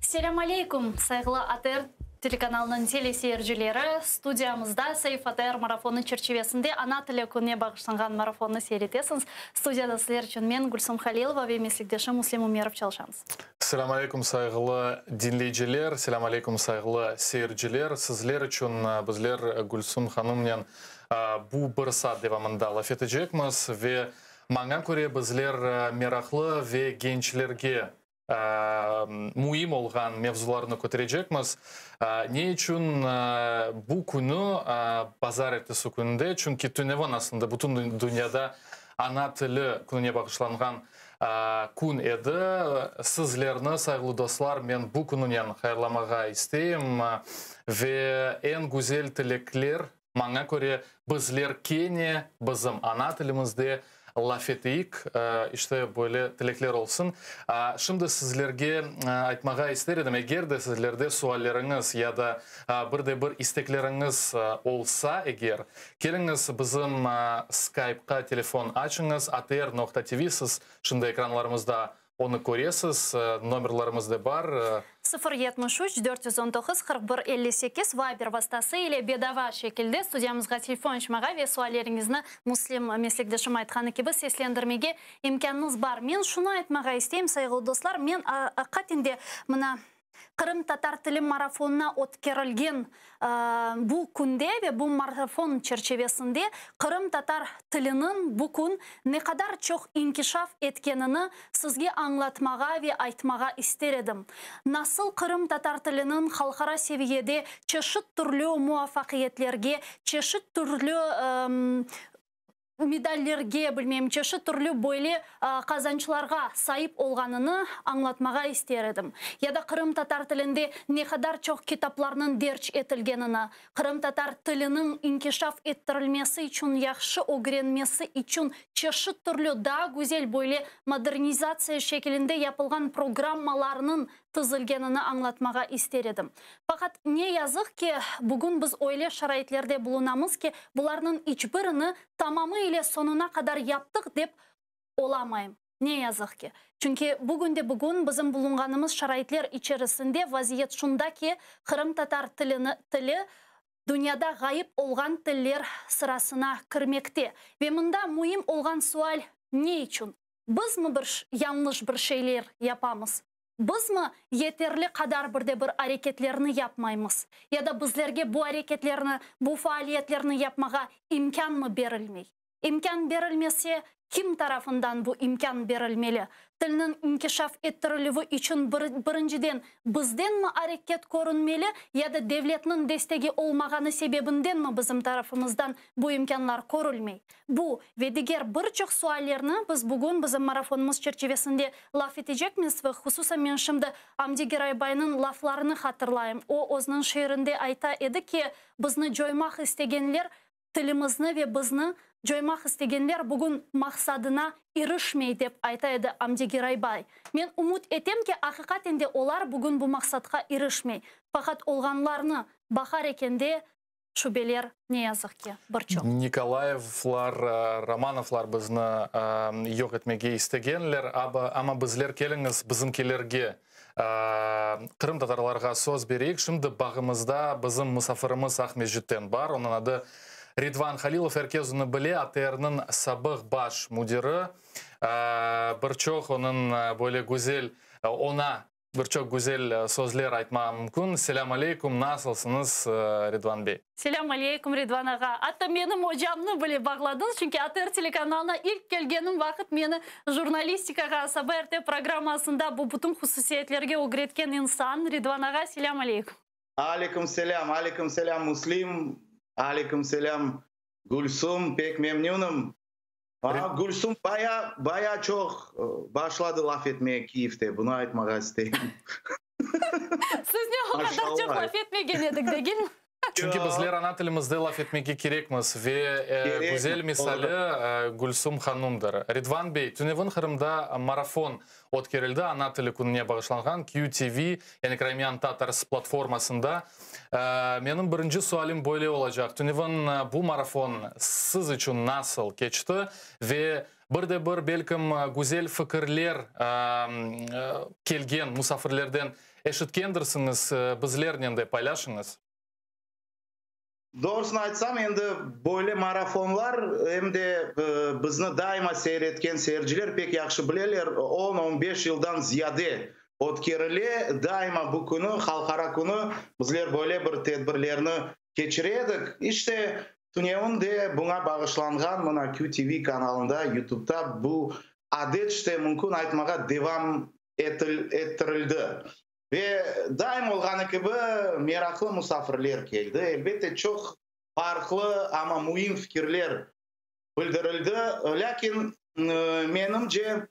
Selâm aleyküm, sayğılı ATR telekanalınıñ teleseyircileri! Studiyamızda Save ATR marafonı çerçivesinde Ana tili kününe bağışlanğan marafonnı seyir etesiñiz. Studiyada sizler içün men, Gülsum Halilova ve meslekdeşim Müslim Ümerov çalışamız. Selâm aleyküm, sayğılı diñleyiciler, selâm aleyküm, sayğılı seyirciler! Sizler içün bizler Gülsum hanımnen bu bir saat devamında laf etecekmiz ve maña köre bizler meraqlı ve gençlerge müim olğan mevzularnı köterecekmiz. Ne içün bu künü, bazarertesi kününde, çünki tünevin aslında bütün dünyada ana tili kününe bağışlanğan kün edi. Sizlerni, sayğılı dostlar, men bu kününen hayırlamağa isteyim ve eñ güzel tilekler Maña köre, bizler kene bizim ana tilimizde laf eteyik, işte, böyle tilekler olsun. Şimdi sizlerge aytmağa ister edim, eger de sizlerde sualleriñiz ya da bir de bir istekleriñiz olsa eger, keliñiz bizim Skype-qa telefon açıñız, atr noqta tv, siz şimdi ekranlarımızda Onı köresiz, nomerlarımız da bar. 0 73 419 41 58 Viber vastası ile bedava şekilde studiyamızğa telefon açmağa ve sualleriñizni Müslim meslekdeşim aytqanı kibi seslendirmege imkânıñız bar. Men şunı aytmağa isteyim, sayğılı dostlar, men aqiqaten de mına Qırımtatar tili marafonına ötkerilgen bu künde ve bu marafon çerçevesinde qırımtatar tiliniñ bu kün ne qadar çoq inkişaf etkenini sizge añlatmağa ve aytmağa ister edim. Nasıl qırımtatar tiliniñ halqara seviyede çeşit türlü muvafaqiyetlerge, çeşit türlü medallerge, bilmeyim, çeşit türlü böyle qazançlarğa saip olğanını añlatmağa ister edim. Ya da qırımtatar tilinde ne qadar çoq kitaplarnıñ derc etilgenini, qırımtatar tiliniñ inkişaf ettirilmesi içün, yahşı ögrenmesi içün çeşit türlü daa güzel böyle modernizatsiya şekilinde yapılğan programmalarnıñ tizilgenini añlatmağa ister edim. Faqat, ne yazıq ki, bugün biz öyle şaraitlerde bulunamız ki, bularnıñ iç birini tamamı ile soñuna qadar yaptıq dep olamayım. Ne yazıq ki. Çünki bugünde-bugün bizim bulunğanımız şaraitler içerisinde vaziyet şunda ki, qırımtatar tilini, tili dünyada ğayıp olğan tiller sırasına kirmekte. Ve mında müim olğan sual, ne içün? Bizmi bir yañlış bir şeyler yapamız? Bizmi yeterli qadar bir de bir areketlerni yapmaymız? Ya da bizlerge bu areketlerni, bu faaliyetlerni yapmağa imkânmı berilmey? İmkân berilmese, kim tarafından bu imkân berilmeli? Tilniñ inkişaf ettirilüvi içün birinciden bizdenmi areket körünmeli ya da devletniñ destegi olmağanı sebebindenmi bizim tarafımızdan bu imkânlar körülmey? Bu ve diger bir çoq suallerni biz bugün bizim marafonımız çerçivesinde laf etecekmiz ve hususan men şimdi Amdi Geraybaynıñ laflarını hatırlayım. O, özüniñ şiirinde ayta edi ki, bizni coymaq istegenler tilimizni ve bizni coymaq istegenler bugün maqsadına irişmey, dep ayta edi Amdi Geraybay. Men ümüt etem ki, aqiqaten de olar bugün bu maqsadqa irişmey. Faqat olğanlarnı baqar ekende, şübeler, ne yazıq ki, bir çoq. Nikolayevlar, Romanovlar bizni yoq etmege istegenler, amma bizler keliñiz bizimkilerge, qırımtatarlarğa söz bereyik. Şimdi bağımızda bizim musafirimiz Aqmescitten bar, onıñ adı Ridvan Halilov, er kes onı bile, ATRniñ sabıq baş müdiri. Bir çoq onıñ böyle güzel, oña Bir çoq güzel sözler aytmağa mümkün. Selâm aleyküm, nasılsıñız, Ridvan bey? Selâm aleyküm, Ridvan ağa. Atta menim ocamnı bile bağladıñız, çünki ATR telekanalına ilk kelgenim vaqıt meni jurnalistikağa, Saba erte programmasında bu bütün hususiyetlerge ögretken insan, Ridvan ağa, selâm aleyküm. Aleyküm selâm, aleyküm selâm, Müslim, aleyküm selâm, Gülsum, pek memnünim. Aa, Gülsum baya, baya çoq başladı laf etmege Kiyevde, bunı aytmağa isteyim. Siznen o qadar çoq laf etmegen edik, degilmi? Çünki bizler ana tilimizde laf etmege kerekmiz ve güzel misali Gülsum hanumdır. Ridvan bey, tünevin Qırımda marafon ötkerildi, ana tili kününe bağışlanğan QTV, yani Crimean Tatars platformasında. Menim birinci sualim böyle olacaq, tünevin bu marafon siz içün nasıl keçti ve. Bir de bir, belkim, güzel fikirler kelgen musafirlerden eşitkendirsiñiz, bizlernen de paylaşıñız. Doğrusını aytsam, endi böyle marafonlar, em de bizni daima seyir etken seyirciler pek yahşı bileler, on, on beş yıldan ziyade ötkerile, daima bu künü, Halqara künü, bizler böyle bir tedbirlerni keçire edik. İşte, tünevin de buña bağışlanğan mına QTV kanalında, YouTube'da bu adet, işte, mümkün aytmağa, devam ettirildi. Ve daim olğanı kibi meraqlı musafirler keldi. Elbette, çoq farqlı, amma müim fikirler bildirildi. Lâkin, menimce,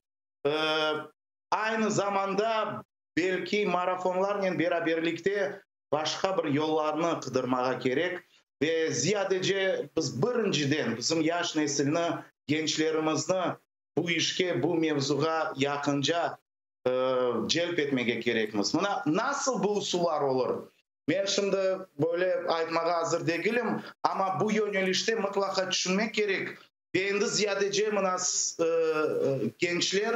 aynı zamanda belki marafonlarnen beraberlikte başqa bir yollarnı qıdırmağa kerek. Ve ziyadece biz birinciden bizim yaş nesilni, gençlerimizni bu işke, bu mevzuğa yaqınca celp etmege kerekmiz. Mına nasıl bu usullar olur? Men şimdi böyle aytmağa azır degilim, amma bu yönelişte mıtlaqa tüşünmek kerek. Ve endi ziyadece mına gençler,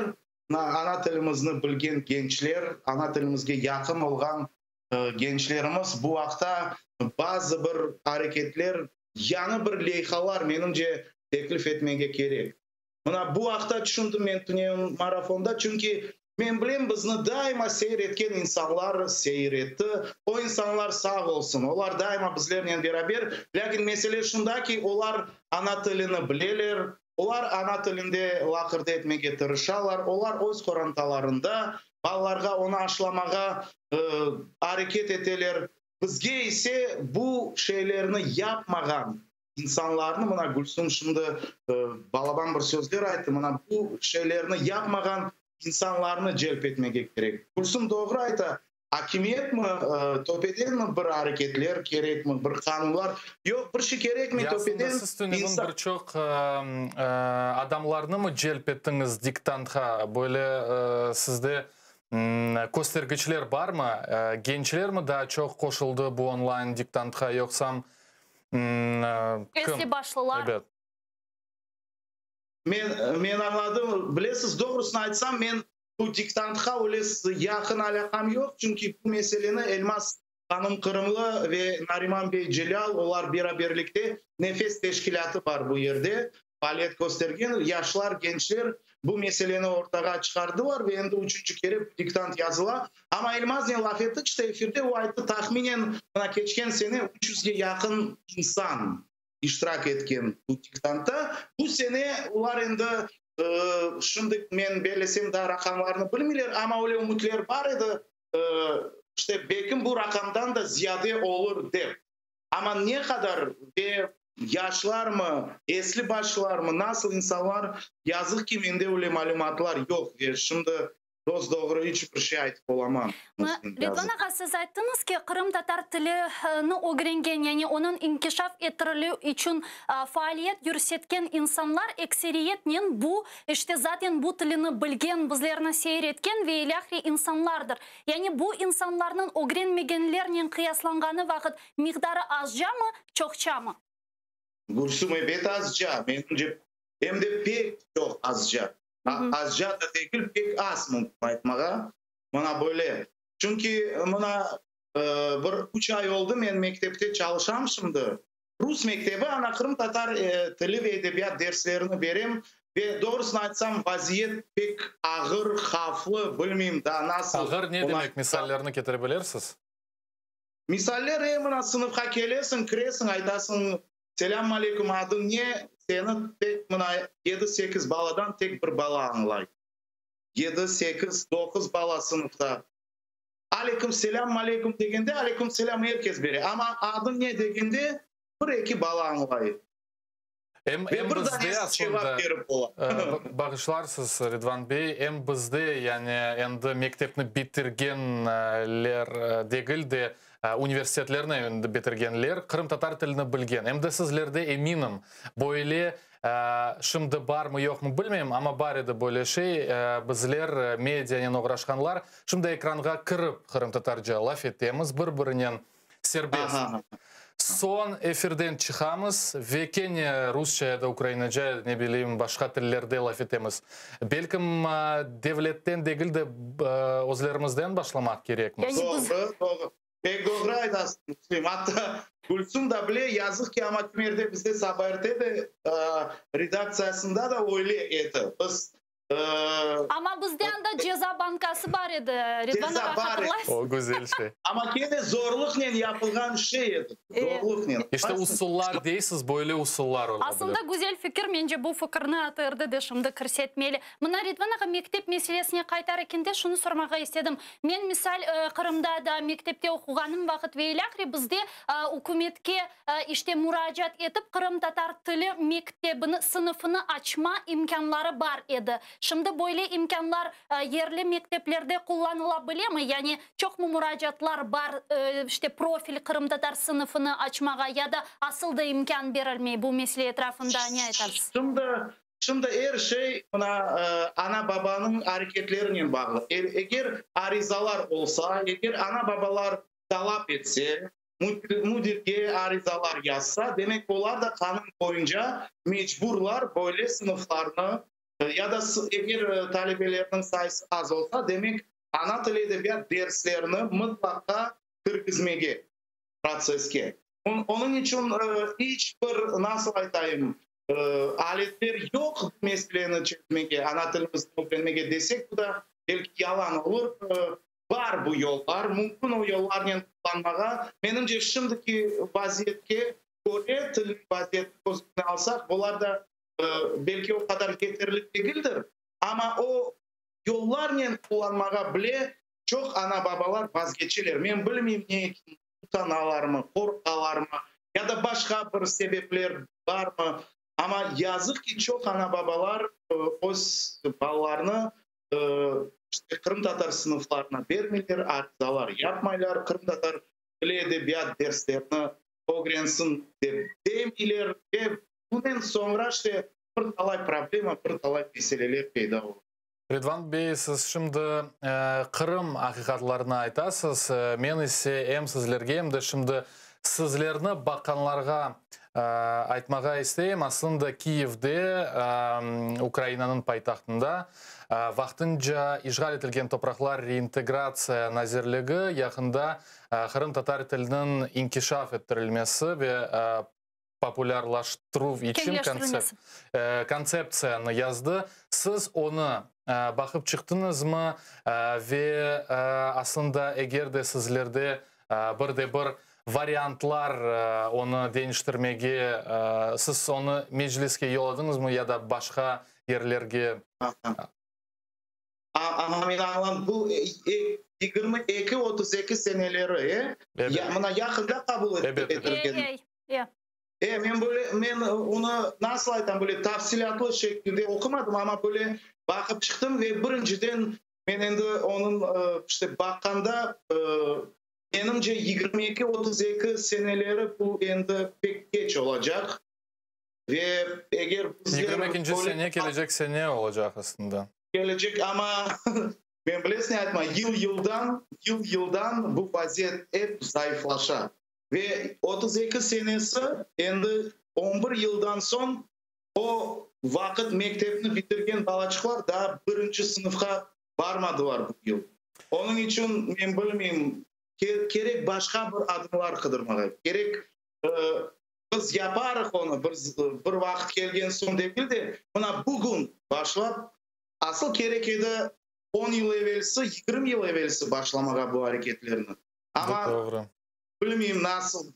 ana tilimizni bilgen gençler, ana tilimizge yaqın olğan gençlerimiz bu aqta bazı bir areketler, yañı bir leyhalar, menimce, teklif etmege kerek. Mına bu aqta tüşündim men tünevin marafonda, çünki men bilem, bizni daima seyir etken insanlar seyir etti. O insanlar sağ olsun, olar daima bizlernen beraber. Lâkin mesele şunda ki, olar ana tilini bileler, olar ana tilinde laqırdı etmege tırışalar, olar öz qorantalarında balalarğa onı aşlamağa areket eteler. Bizge ise bu şeylerni yapmağan insanlarnı, mına Gülsüm şimdi balaban bir sözler ayttı, mına bu şeylerni yapmağan insanlarnı celp etmege kerek. Gülsüm doğru ayta, akimiyetmi, töpedenmi bir areketler kerekmi, bir qanunlar? Yoq, bir şey kerekmey töpeden. Aslında siz tünevin bir çoq adamlarnımı celp ettiñiz diktantqa? Böyle sizde köstergiçler barmı? Gençlermi daa çoq qoşuldı bu online diktantqa, yoqsam kim? Esli başlılar. Ebet. Men, men añladım. Bilesiz, doğrusını aytsam, men bu diktantqa öyle yaqın alâqam yoq, çünki bu meseleni Elmaz hanım Qırımlı ve Nariman bey Celâl, olar beraberlikte, Nefes teşkilâtı bar bu yerde faaliyet köstergen, yaşlar, gençler bu meseleni ortağa çıqardılar ve endi üçünci kere diktant yazıla. Amma Elmaznen laf ettik işte efirde, o ayttı, tahminen mına keçken sene üç yüzge yaqın insan iştirak etken bu diktantta. Bu sene olar endi, şimdi men bellesem daa raqamlarnı bilmeyler, amma öyle ümütler bar edi, işte belkim bu raqamdan da ziyade olur dep. Amma ne qadar ve yaşlarmı, esli başlılarmı, nasıl insanlar, yazıq ki, mende öyle malümatlar yoq ve şimdi dos-doğru iç bir şey aytıp olamam. Ridvan ağa, siz ayttıñız ki, qırımtatar tilini ögrengen, yani onıñ inkişaf ettirilüvi içün faaliyet yürsetken insanlar ekseriyetnen bu, işte, zaten bu tilini bilgen, bizlerni seyir etken ve ilâhre insanlardır. Yani bu insanlarnıñ ögrenmegenlernen qıyaslanğanı vaqıt miqdarı azcamı, çoqçamı? Gülsüm, ebet azca, menimce, em de pek çoq azca. Azca da degil, pek az mümkün aytmağa. Mına böyle. Çünki mına bir üç ay oldı men mektepte çalışam şimdi. Rus mektebi, ana qırımtatar tili ve edebiyat derslerini berem. Ve doğrusını aytsam, vaziyet pek ağır, havflı, bilmeyim daa nasıl. Ağır ne demek, misallerni ketire bilirsiz? Misaller, mına sınıfqa kelesiñ, kiresiñ, aytasıñ, Selâm aleyküm, adıñ ne? Seni tek mına yedi-sekiz baladan tek bir bala añlay. Yedi, sekiz, doquz bala sınıfta. Aleyküm selâm, aleyküm degende, aleyküm selâm er kes bere. Amma adıñ ne degende, bir-eki bala añlay. Em, Ve em bir bizde danesi aslında, cevap berip ola. Bağışlarsız, Ridvan bey, em bizde, yani endi mektepni bitirgenler degil de, universitetlerni endi bitirgenler, qırımtatar tilini bilgen. Em de sizlerde, eminim, böyle, şimdi barmı, yoqmı bilmeyim, amma bar edi böyle şey, bizler, medianen oğraşqanlar, şimdi ekranğa kirip qırımtatarca laf etemiz, bir-birinen serbest. Soñ efirden çıqamız ve kene rusça ya da ukrainaca, ne bileyim, başqa tillerde laf etemiz. Belkim, devletten degil de, özlerimizden başlamaq kerekmiz. Doğru, doğru. Pek doğru aytasıñ, Müslim. Atta Gülsüm da bile, yazıq ki, amma kimerde bizde saba erte de redaktsiyasında da öyle edi. Biz Amma bizde anda ceza bankası bar edi, Ridvan Ceza ağa, bar edi. hatırlaysıñ? O güzel şey. Amma kene zorluqnen yapılğan şey edi. Zorluqnen. İşte usullar deysiz, böyle usullar ola bilir. Aslında güzel fikir, mence bu fikirni ATRde de şimdi kirsetmeli. Mına, Ridvan ağa, mektep meselesine qaytar ekende şunı sormağa istedim. Men, misal, Qırımda da mektepte oquğanım vaqıt ve ilâhre bizde ükümetke İşte, muracaat etip, qırımtatar tili mektebini, sınıfını açma imkânları bar edi. Şimdi böyle imkânlar yerli mekteplerde qullanıla bilemi? Yani, çoqmı muracaatlar bar, işte, profil qırımtatar sınıfını açmağa ya da asıl da imkân berilmey? Bu mesele etrafında ne aytarsız? Şimdi, şimdi er şey mına ana-babanıñ areketlerinen bağlı. Eger arizalar olsa, eger ana-babalar talap etse, Müdirge arizalar yazsa, demek olar da qanun boyunca mecburlar böyle sınıflarnı, ya da eger talebelerniñ sayısı az olsa, demek ana tili edebiyat derslerini mıtlaqa kirgizmege protsesske. Onıñ içün iç bir, nasıl aytayım, aletler yoq bu meseleni çezmege, ana tilimizni ögrenmege desek, bu da belki yalan olur. Bar bu yollar, mümkün o yollarnen qullanmağa. Menimce, şimdiki vaziyetke köre, tilniñ vaziyetini köz ögüne alsaq, bular da belki o qadar yeterli degildir, amma o yollarnen qullanmağa bile çoq ana-babalar vazgeçeler. Men bilmeyim, ne içün, utanalarmı, qorqalarmı ya da başqa bir sebepler barmı, amma yazıq ki, çoq ana-babalar öz balalarını İşte, qırımtatar sınıflarına bermeyler, arizalar yapmaylar, qırımtatar tili edebiyat derslerini ögrensin dep demeyler ve bunen soñra işte bir talay problema, bir talay meseleler peyda ola. Ridvan bey, siz şimdi Qırım aqiqatlarını aytasız, men ise em sizlerge, em de şimdi sizlerni baqqanlarğa Aytmağa isteyim, aslında Kiyevde, Ukrainanıñ paytahtında, vaqtınca işğal etilgen topraqlar reintegratsiya nazirligi yaqında qırımtatar tiliniñ inkişaf ettirilmesi ve populârlaştıruv içün kontseptsiyanı yazdı. Siz onı baqıp çıqtıñızmı ve aslında eger de sizlerde bir de bir variantlar onı deñiştirmege, siz onı Mecliske yolladıñızmı ya da başqa yerlerge? Amma men añlam, bu 22, 32 seneleri, e? Ya, mına yaqında qabul etilgen. E, men böyle, men onı nasıl aytam, böyle tafsilâtlı şekilde oqumadım, amma böyle baqıp çıqtım ve birinciden men endi onıñ, işte, baqqanda, Menimce, 22, 32 seneleri bu endi pek keç olacaq ve eger bizler Yigirmi ekinci sene kelecek sene olacaq aslında. Kelecek, amma men bilesiñ ne aytma, yıl-yıldan, yıl-yıldan bu vaziyet ep zayıflaşa ve 32 senesi endi on bir yıldan soñ o vaqıt mektepni bitirgen balaçıqlar daa birinci sınıfqa Barmadılar bu yıl. Onıñ içün men bilmeyim, kerek başqa bir adımlar qıdırmağa. Kerek biz yaparıq onı bir bir vaqıt kelgen soñ degil de, mına bugün başlap, asıl kerek edi on yıl evelsi, 20 yıl evelsi başlamağa bu areketlerni. Amma bilmeyim nasıl,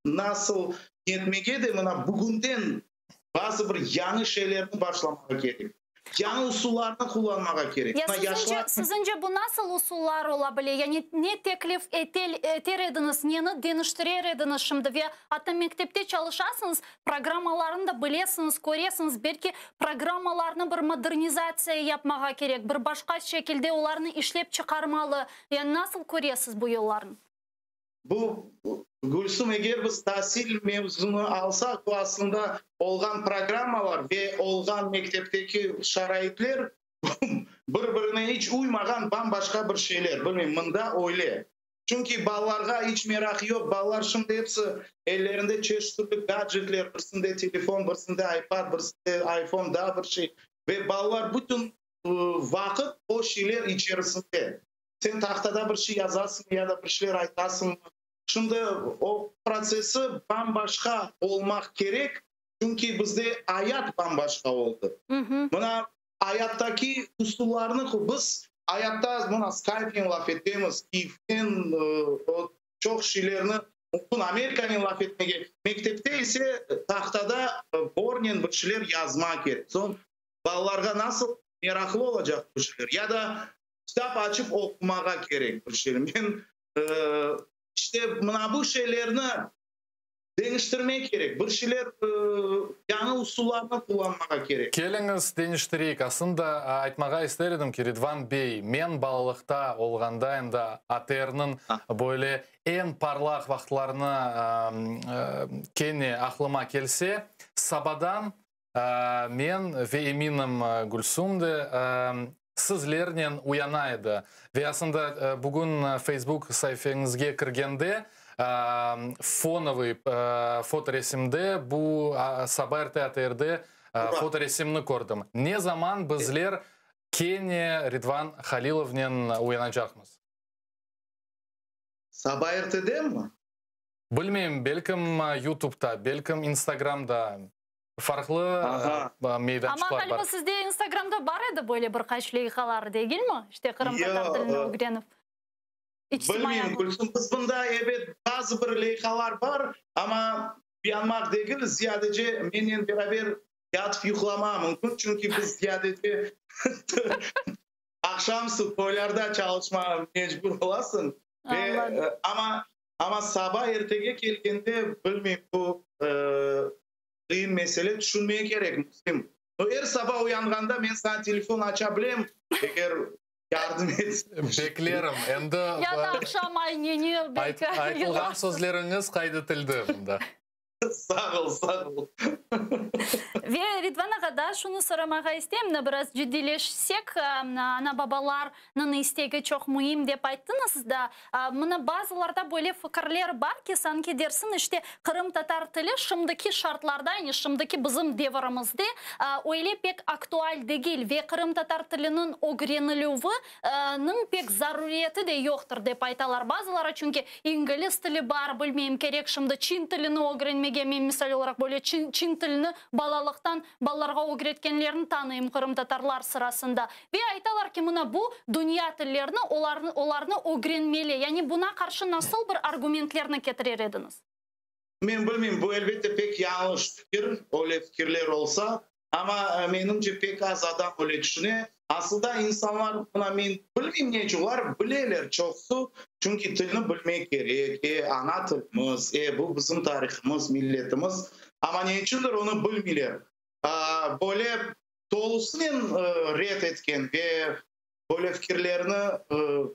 nasıl etmege de, mına bugünden bazı bir yañı şeylerni başlamağa kerek. Yañı usullarnı qullanmağa kerek. Ya sizince, sizince bu nasıl usullar ola bile? Yani ne teklif etel, eter ediñiz, neni deñiştirer ediñiz şimdi? Ve atta mektepte çalışasıñız, programmalarnı da bilesiñiz, köresiñiz, belki programmalarnı bir modernizatsiya yapmağa kerek, bir başqa şekilde olarnı işlep çıqarmalı. Yani nasıl köresiz bu yollarnı? Bu, Gülsüm, eger biz tasil mevzunı alsaq, bu aslında olğan programmalar ve olğan mektepteki şaraitler bir-birine iç uymağan bam-başqa bir şeyler. Bilmeyim, mında öyle. Çünki balalarğa iç meraq yoq, balalar şimdi episi ellerinde çeşit türlü gadjetler, birisinde telefon, birisinde iPad, birisinde iPhone, daa bir şey. Ve balalar bütün vaqıt o şeyler içerisinde. Sen tahtada bir şey yazasıñ ya da bir şeyler aytasıñ, şimdi o protsessi bam-başqa olmaq kerek, çünki bizde ayat bam-başqa oldı. Mına ayattaki usullarnı biz ayatta mına Skypnen laf etemiz, Kyivden çoq şeylerni mümkün Amerikanen laf etmege. Mektepte ise tahtada bornen bir şeyler yazmaq kerek. Soñ balalarğa nasıl meraqlı olacaq bu şeyler? Ya da kitap açıp oqumağa kerek bir şeyler. Men işte mına bu şeylerni deñiştirmek kerek, bir şeyler yañı usullarnı qullanmağa kerek. Keliñiz, deñiştireyik. Aslında, aytmağa ister edim ki, Ridvan bey, men balalıqta olğanda, endi ATRniñ böyle eñ parlaq vaqıtlarını kene aqlıma kelse, sabadan Men ve eminim Gülsum de sizlernen uyana edi. Ve aslında bugün Facebook saifeñizge kirgende fonovıy fotoresimde bu saba erte ATRde fotoresimni kördim. Ne zaman bizler kene Ridvan Halilovnen uyanacaqmız? Saba ertedemi? Bilmeyim, belkim YouTubeta, belkim Instagramda. Farqlı meydançıqlar bar. Amma ğaliba sizde Instagramda bar edi böyle bir qaç leyhalar, degilmi? İşte qırımtatar tilini ögrenip. Bilmeyim, Gülsüm, biz bunda, ebet, bazı bir leyhalar bar, amma uyanmaq degil, ziyadece mennen beraber yatıp yuqlama mümkün, çünki biz ziyadece aqşamüstü toylarda çalışmağa mecbur olasıñ. Ve, amma, amma saba ertege kelgende, bilmeyim, bu qıyın mesele, tüşünmege kerek, Müslim. No, er saba uyanğanda men saña telefon aça bilem, eger yardım etseñ. Beklerim, endi. Ya da aqşam ayneni belki. Aytılğan sözleriñiz qayd etildi mında. Sağ ol, sağ ol. Ve Ridvan ağa, daa şunı soramağa isteyim, mına biraz ciddiyleşsek, ana-babalarnıñ istegi çoq müim dep ayttıñız da, mına bazılarda böyle fikirler bar ki, sanki dersiñ, işte, qırımtatar tili şimdiki şartlarda, yani şimdiki bizim devirimizde öyle pek aktual degil ve qırımtatar tiliniñ ögrenilüvi nıñ pek zaruriyeti de yoqtır, dep aytalar bazıları, çünki ingliz tili bar, bilmeyim, kerek şimdi çin tilini ögrenmege, men misal olaraq böyle çin, çin tilini balalıqtan balalarğa ögretkenlerni tanıyım qırımtatarlar sırasında. Ve aytalar ki, mına bu dünya tillerini, olarnı, olarnı ögrenmeli. Yani buna qarşı nasıl bir argumentlerni ketirer ediñiz? Men bilmeyim, bu elbette pek yañlış fikir, öyle fikirler olsa, amma menimce pek az adam öyle tüşüne. Asılda insanlar, mına men bilmeyim ne içün, olar bileler çoqusı, çünki tilni bilmek kerek, e, ana tilimiz, e, bu bizim tarihimiz, milletimiz, amma ne içündir onı bilmeyler. Böyle tolusınen red etken ve Böyle fikirlerni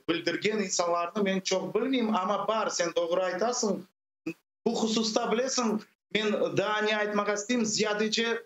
bildirgen insanlarnı men çoq bilmeyim, amma bar, sen doğru aytasıñ. Bu hususta, bilesiñ, men daa ne aytmağa isteyim, ziyadece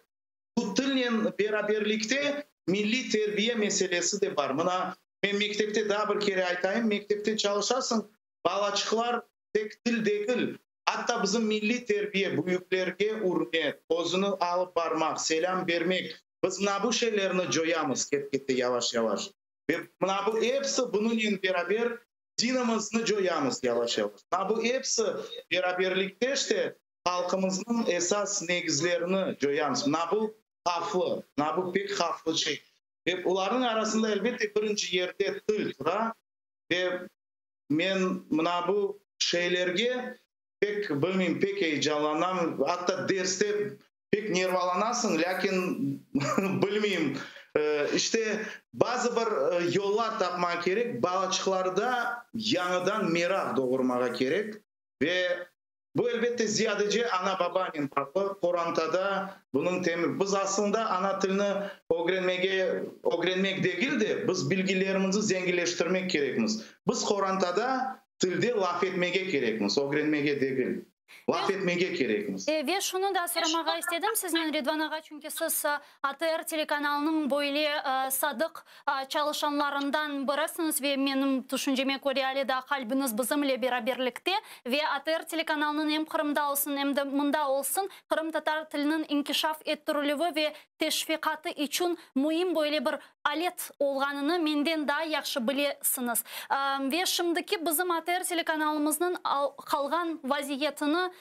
bu tilnen beraberlikte milliy terbiye meselesi de bar. Mına, men mektepte, daa bir kere aytayım, mektepte çalışasıñ, balaçıqlar tek til degil, atta bizim milliy terbiye, büyüklerge ürmet, özüni alıp barmaq, selâm bermek, Biz mına bu şeylerni coyamız ket-kete yavaş-yavaş. Ve mına bu episi bunıñnen beraber dinimizni coyamız yavaş-yavaş. Mına bu episi beraberlikte işte halqımıznıñ esas negizlerini coyamız. Mına bu havflı, mına bu pek havflı şey. Ve olarnıñ arasında elbette birinci yerde til tura. Ve men mına bu şeylerge pek, bilmeyim, pek eyecanlanam. Atta derste Pek nervalanasıñ, lâkin bilmeyim, işte, bazı bir yollar tapmaq kerek, balaçıqlarda yañıdan meraq doğurmağa kerek ve bu, elbette, ziyadece ana-babanen bağlı, qorantada bunıñ temi. Biz aslında ana tilini ögrenmege, ögrenmek degil de, biz bilgilerimizni zenginleştirmek kerekmiz. Biz qorantada tilde laf etmege kerekmiz, ögrenmege degil. Laf etmege kerekmiz. Ve şunı da soramağa istedim siznen, Ridvan ağa, çünki siz ATR telekanalınıñ böyle sadıq çalışanlarından birisiñiz ve menim tüşünceme köre ale daa qalbiñiz bizimle beraberlikte ve ATR telekanalınıñ em Qırımda olsun, em de mında olsun qırımtatar tiliniñ inkişaf ettirilüvi ve teşviqatı içün müim böyle bir alet olğanını menden daa yahşı bilesiñiz. Ve şimdiki bizim ATR telekanalımıznıñ qalğan vaziyetini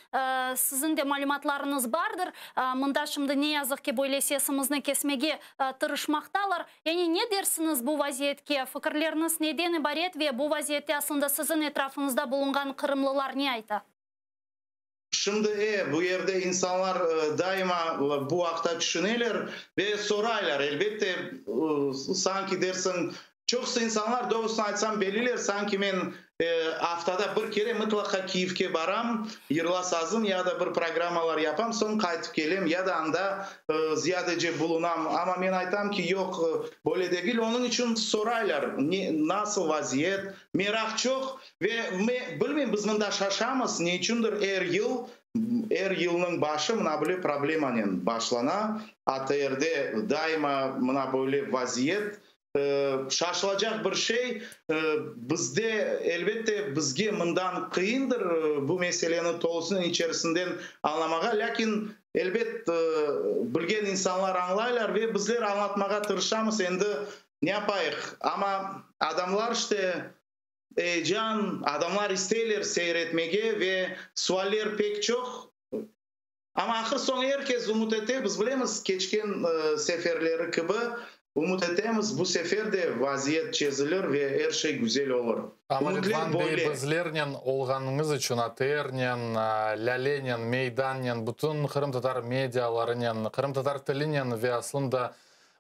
siziñ de malümatlarıñız bardır. Mında şimdi ne yazıq ki böyle sesimizni kesmege tırışmaqtalar. Yani ne dersiñiz bu vaziyetke? Fikirleriñiz neden ibaret ve bu vaziyette aslında siziñ etrafıñızda bulunğan qırımlılar ne ayta? Şimdi, e, bu yerde insanlar daima bu aqta tüşüneler ve soraylar, elbette, sanki dersiñ, çoqusı insanlar, doğrusını aytsam, beliler, sanki men aftada bir kere mıtlaqa Kiyevke baram, yırla sazım ya da bir programmalar yapam, soñ qaytıp kelem ya da anda ziyadece bulunam. Amma men aytam ki, yoq, böyle degil. Onıñ içün soraylar, ne, nasıl vaziyet, meraq çoq. Ve me, bilmeyim, biz mında şaşamız, ne içündir er yıl, er yılnıñ başı mına böyle problemanen başlana, ATRde daima mına böyle vaziyet. Şaşılacaq bir şey, bizde, elbette, bizge mından qıyındır bu meseleni tolusınen içerisinden añlamağa, lâkin, elbet, bilgen insanlar añlaylar ve bizler añlatmağa tırışamız, endi ne yapayıq, amma adamlar işte Eyecan, adamlar isteyler seyir etmege ve sualler pek çoq. Amma ahır-soñu er kes ümüt ete, biz bilemiz, keçken seferleri kibi ümüt etemiz, bu sefer de vaziyet çezilir ve er şey güzel olur. Amma Ümütler Ridvan bey, böyle. bizlernen olğanıñız içün, ATRnen, Lâlenen, Meydannen, bütün qırımtatar medialarınen, qırımtatar tilinen ve aslında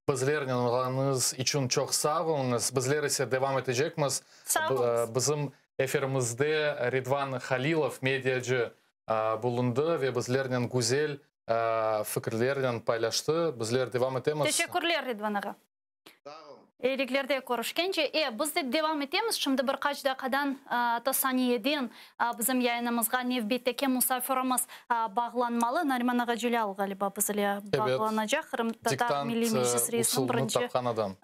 Bizlernen olğanıñız içün çoq sağ oluñız. Bizler ise devam etecekmiz. Sağ oluñız. Bizim efirimizde Ridvan Halilov, mediacı, bulundı ve bizlernen güzel fikirlernen paylaştı. Bizler devam etemiz. Teşekkürler, Ridvan ağa. Sağ olun. Eyliklerde körüşkence. E, biz de devam etemiz. Şimdi bir qaç daqiqadan, atta saniyeden bizim yayınımızğa nevbetteki musafirimiz bağlanmalı. Nariman ağa Celâl, ğaliba, biz ile bağlanacaq, Qırımtatar Milliy Meclis reisiniñ birinci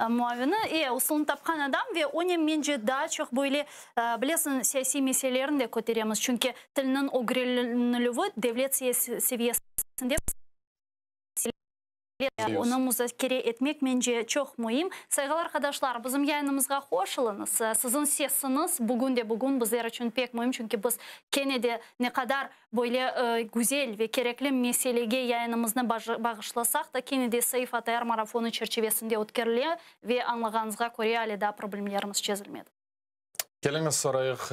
muavini. E, usulını tapqan adam ve onen, mence, daa çoq böyle, bilesiñ, siyasiy meselelerini de köteremiz. Çünki tilniñ ögrenilüvi devlet seviyesinde Onı muzakere etmek, mence, çoq müim. Sayğılı arqadaşlar, bizim yayınımızğa hoş oluñız. Siziñ sesiñiz bugün de bugün bizler içün pek müim, çünki biz kene de ne qadar böyle güzel ve kerekli meselege yayınımıznı bağışlasaq da, kene de Saif ATR marafonı çerçivesinde ötkerile ve añlağanıñızğa köre, ale daa problemlerimiz çezilmedi. Keliñiz sorayıq,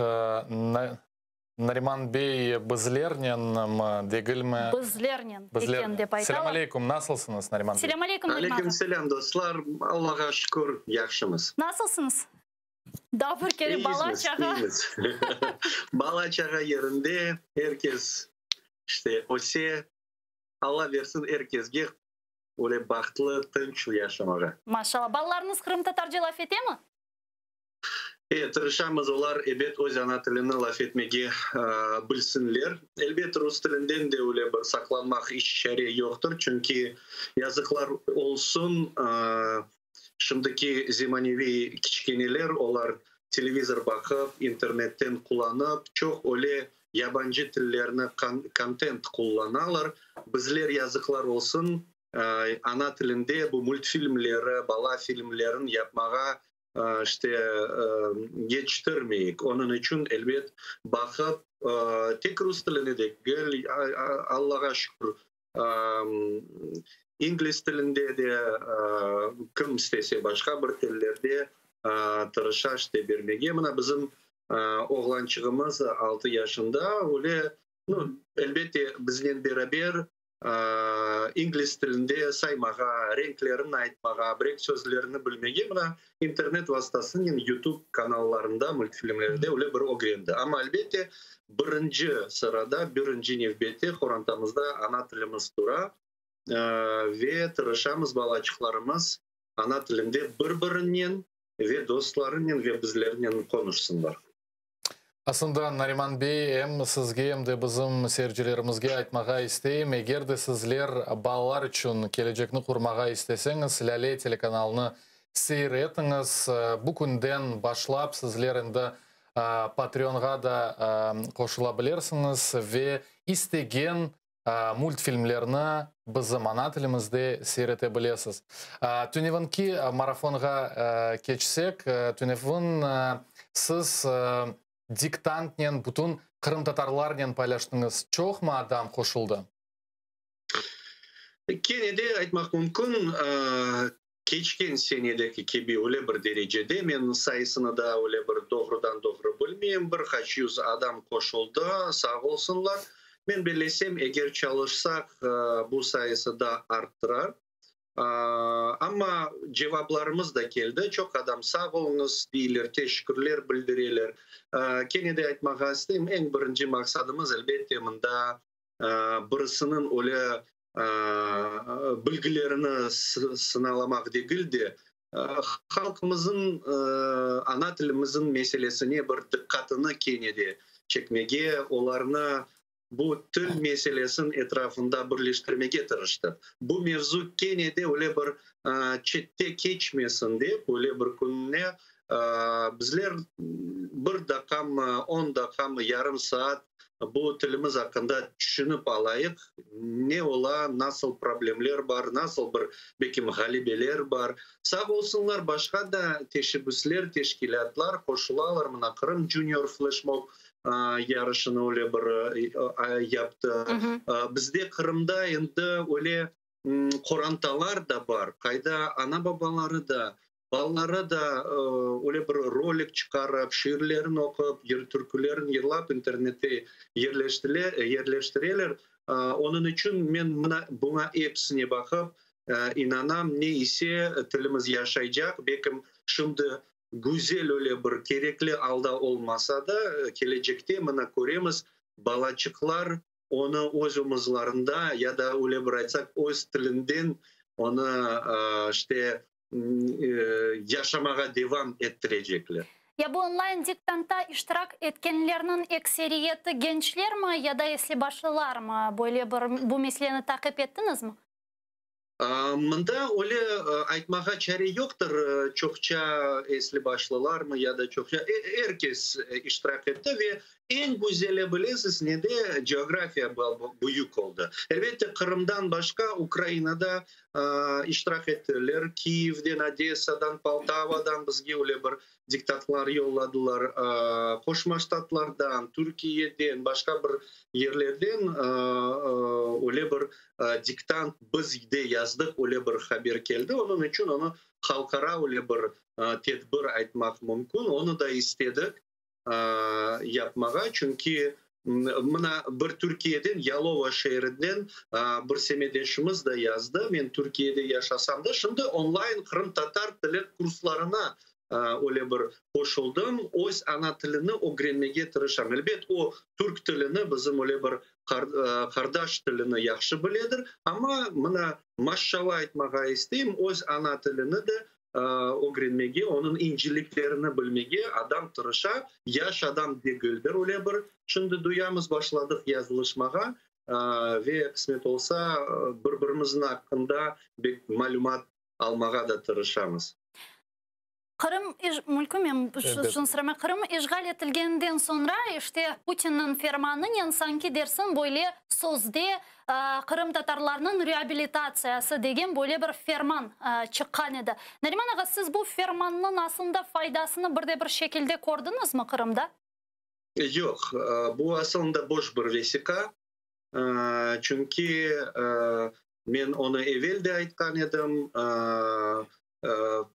Nariman bey bizlernenmi, degilmi? Bizlernen eken dep aytalar. Selâm aleykum, nasılsıñız, Nariman bey? Selâm aleykum, Nariman ağa. Aleyküm selâm, dostlar, Allağa şükür, yahşımız. Nasılsıñız? Daa bir kere bala-çağa. İyimiz, iyimiz. Bala-çağa yerinde, er kes işte öse, Alla bersin er kesge öyle bahtlı, tınç yaşamağa. Maşallah. Balalarıñız qırımtatarca laf etemi? E, tırışamız, olar ebet öz ana tilini laf etmege bilsinler. Elbet, rus tilinden de öyle bir saqlanmaq iç çare yoqtır, çünki, yazıqlar olsun, şimdiki zemaneviy kiçkeneler, olar televizor baqıp, internetten qullanıp, çoq öyle yabancı tillerni kontent qullanalar. Bizler, yazıqlar olsun, ana tilinde bu multfilmleri, bala filmlerin yapmağa işte, yetiştirmeyik. Onıñ içün, elbet, baqıp, tek rus tilini degil, Allağa şükür, ingliz tilinde de, kim istese, başqa bir tillerde tırışa, işte, bermege. Mına bizim oğlançığımız altı yaşında, öyle, nu, elbette, biznen beraber İngliz tilinde saymağa, renklerini aytmağa, birek sözlerini bilmege mına internet vastasınen YouTube kanallarında, multfilmlerde öyle bir ögrendi. Amma, elbette, birinci sırada, birinci nevbette qorantamızda ana tilimiz tura ve tırışamız balaçıqlarımız ana tilinde bir-birinen ve dostlarınen ve bizlernen qonuşsınlar. Aslında, Nariman bey, em sizge, em de bizim seyircilerimizge aytmağa isteyim, eger de sizler balalar içün kelecekni qurmağa isteseñiz, Lâle telekanalını seyir etiñiz. Bu künden başlap sizler endi Patreonğa da qoşula bilirsiñiz ve istegen multfilmlerni bizim ana tilimizde seyir ete bilesiz. Tünevinki marafonğa keçsek, tünevin siz diktantnen bütün qırımtatarlarnen paylaştıñız. Çoqmı adam qoşuldı? Kene de aytmaq mümkün, keçken senedeki kibi öyle bir derecede, men sayısını da öyle bir doğrudan-doğru bilmeyim, bir qaç yüz adam qoşuldı, sağ olsunlar. Men bellesem, eger çalışsaq, bu sayısı da arttırar. Amma cevaplarımız da keldi, çoq adam sağ oluñız deyler, teşekkürler bildireler. Kene de aytmağa isteyim, eñ birinci maqsadımız, elbette, mında birisiniñ öyle bilgilerini sınalamaq degil de, halqımızın, ana tilimizin meselesine bir diqqatını kene de çekmege, olarnı bu til meselesin etrafında birleştirmege tırıştıq. Bu mevzu kene de öyle bir çette keçmesin dep, öyle bir kününe bizler bir daqqamı, on daqqamı, yarım saat bu tilimiz aqqında tüşünip alayıq, ne ola, nasıl problemler bar, nasıl bir, belkim, ğalebeler bar. Sağ olsunlar, başqa da teşebbüsler, teşkilâtlar qoşulalar. Mına, Qırım Junior Flashmob yarışını öyle bir yaptı. Bizde Qırımda endi öyle qorantalar da bar, qayda ana-babaları da, balaları da öyle bir rolik çıqarıp, şiirlerini oqup, yır, türkülerini yırlap internette yerleştireler. Onıñ içün men mına buña episine baqıp, inanam, ne ise tilimiz yaşaycaq, belkim şimdi güzel öyle bir kerekli alda olmasa da, kelecekte mına köremiz, balaçıqlar onı öz omuzlarında ya da öyle bir aytsaq, öz tilinden onı işte yaşamağa devam ettirecekler. Ya bu onlayn diktantta iştirak etkenlerniñ ekseriyeti gençlermi ya da esli başlılarmı? Böyle bir bu meseleni taqip ettiñizmi? Mında öyle aytmağa çare yoqtır, çoqça esli başlılarmı ya da çoqça, er kes iştirak etti ve eñ güzeli, bilesiz nede, coğrafiya büyük oldı. Elbette, Qırımdan başqa Ukrainada iştirak ettiler, Kiyevden, Odessadan, Poltavadan bizge öyle bir diktantlar yolladılar, Qoşma Ştatlardan, Türkiyeden, başqa bir yerlerden öyle bir diktant biz de yazdıq, öyle bir haber keldi. Onıñ içün onı halqara öyle bir tedbir aytmaq mümkün. Onı da istedik yapmağa, çünki mına bir Türkiyeden, Yalova şeerinden bir semetdeşimiz de yazdı: Men Türkiyede yaşasam da, şimdi onlayn qırımtatar tili kurslarına öyle bir qoşuldım, öz ana tilini ögrenmege tırışam. Elbet, o türk tilini, bizim öyle bir qardaş tilini yahşı biledir, amma mına maşşalla aytmağa isteyim, öz ana tilini de ögrenmege, onıñ inceliklerini bilmege adam tırışa, yaş adam degildir öyle bir. Şimdi duyamız, başladıq yazılışmağa ve qısmet olsa, bir-birimizniñ aqqında bek malümat almağa da tırışamız. Qırım mümkün men şunı soramaq, Qırım işğal etilgeninden soñra, işte, Putinniñ fermanınen sanki dersiñ böyle sözde qırımtatarlarnıñ reabilitatsiyası degen böyle bir ferman çıqqan edi. Nariman ağa, siz bu fermannıñ aslında faydasını bir de bir şekilde kördiñizmi Qırımda? Yoq, bu aslında boş bir vesiqa, çünki men onı evel de aytqan edim,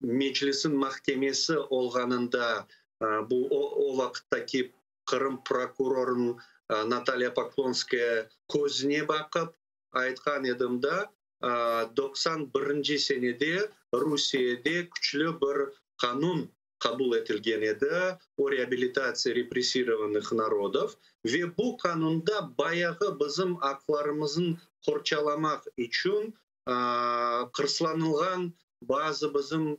Meclisniñ mahkemesi olğanında bu o vaqıttaki Qırım prokurorınıñ Natalya Poklonskaya közüne baqıp aytqan edim da, 91-nci senede Rusiyede küçlü bir qanun qabul etilgen edi, o reabilitatsiya repressirovanных narodov, ve bu qanunda bayağı bizim aqlarımıznı qorçalamaq içün qırslanılğan bazı bizim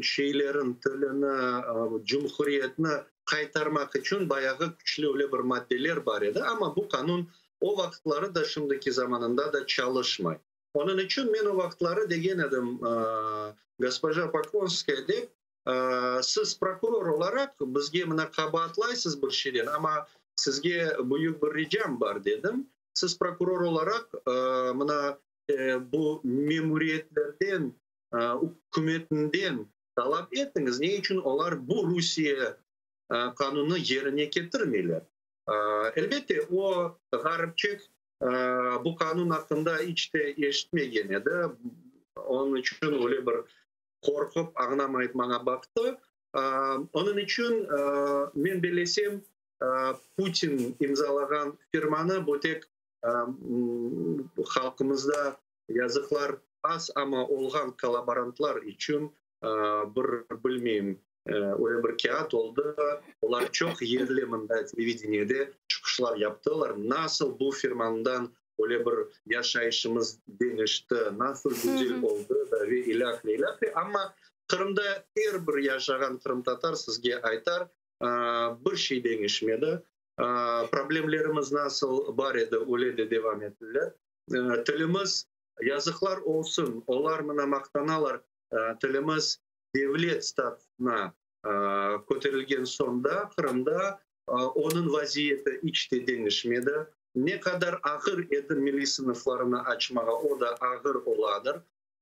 şeylerin tilini, cumhuriyetni. qaytarmaq içün bayağı küçlü öyle bir maddeler bar edi, amma bu qanun o vaqıtları da, şimdiki zamanında da çalışmay. Onıñ içün men o vaqıtları degen edim, Госпожа Poklonskaya dep, siz prokuror olaraq bizge mına qabaatlaysız bir şeyden, amma sizge büyük bir ricam bar dedim. Siz prokuror olaraq mına bu memuriyetlerden, ükümetinden talap etiñiz, ne içün olar bu Rusiye qanunı yerine ketirmeyler? Elbette, o ğaripçik bu qanun aqqında iç te eşitmegen edi, onıñ içün öyle bir qorqıp añlamayıp maña baqtı. Onıñ içün men bellesem, Putin imzalağan firmanı bu tek halqımızda yazıqlar az, amma olğan kollaborantlar içün bir, bilmeyim, öyle bir kâğıt oldı. Olar çoq yerli mında televideniyede çıqışlar yaptılar, nasıl bu firmandan öyle bir yaşayışımız deñişti, nasıl güzel oldı da ve ilâhre, ilâhre. Amma Qırımda er bir yaşağan qırımtatar sizge aytar, bir şey deñişmedi. Problemlerimiz nasıl bar edi, öyle de devam ettiler. Tilimiz, yazıqlar olsun, olar mına maqtanalar, tilimiz devlet statusına köterilgen soñ da Qırımda onıñ vaziyeti iç te deñişmedi. Ne qadar ağır edi milliy sınıflarını açmağa, o da ağır oladır.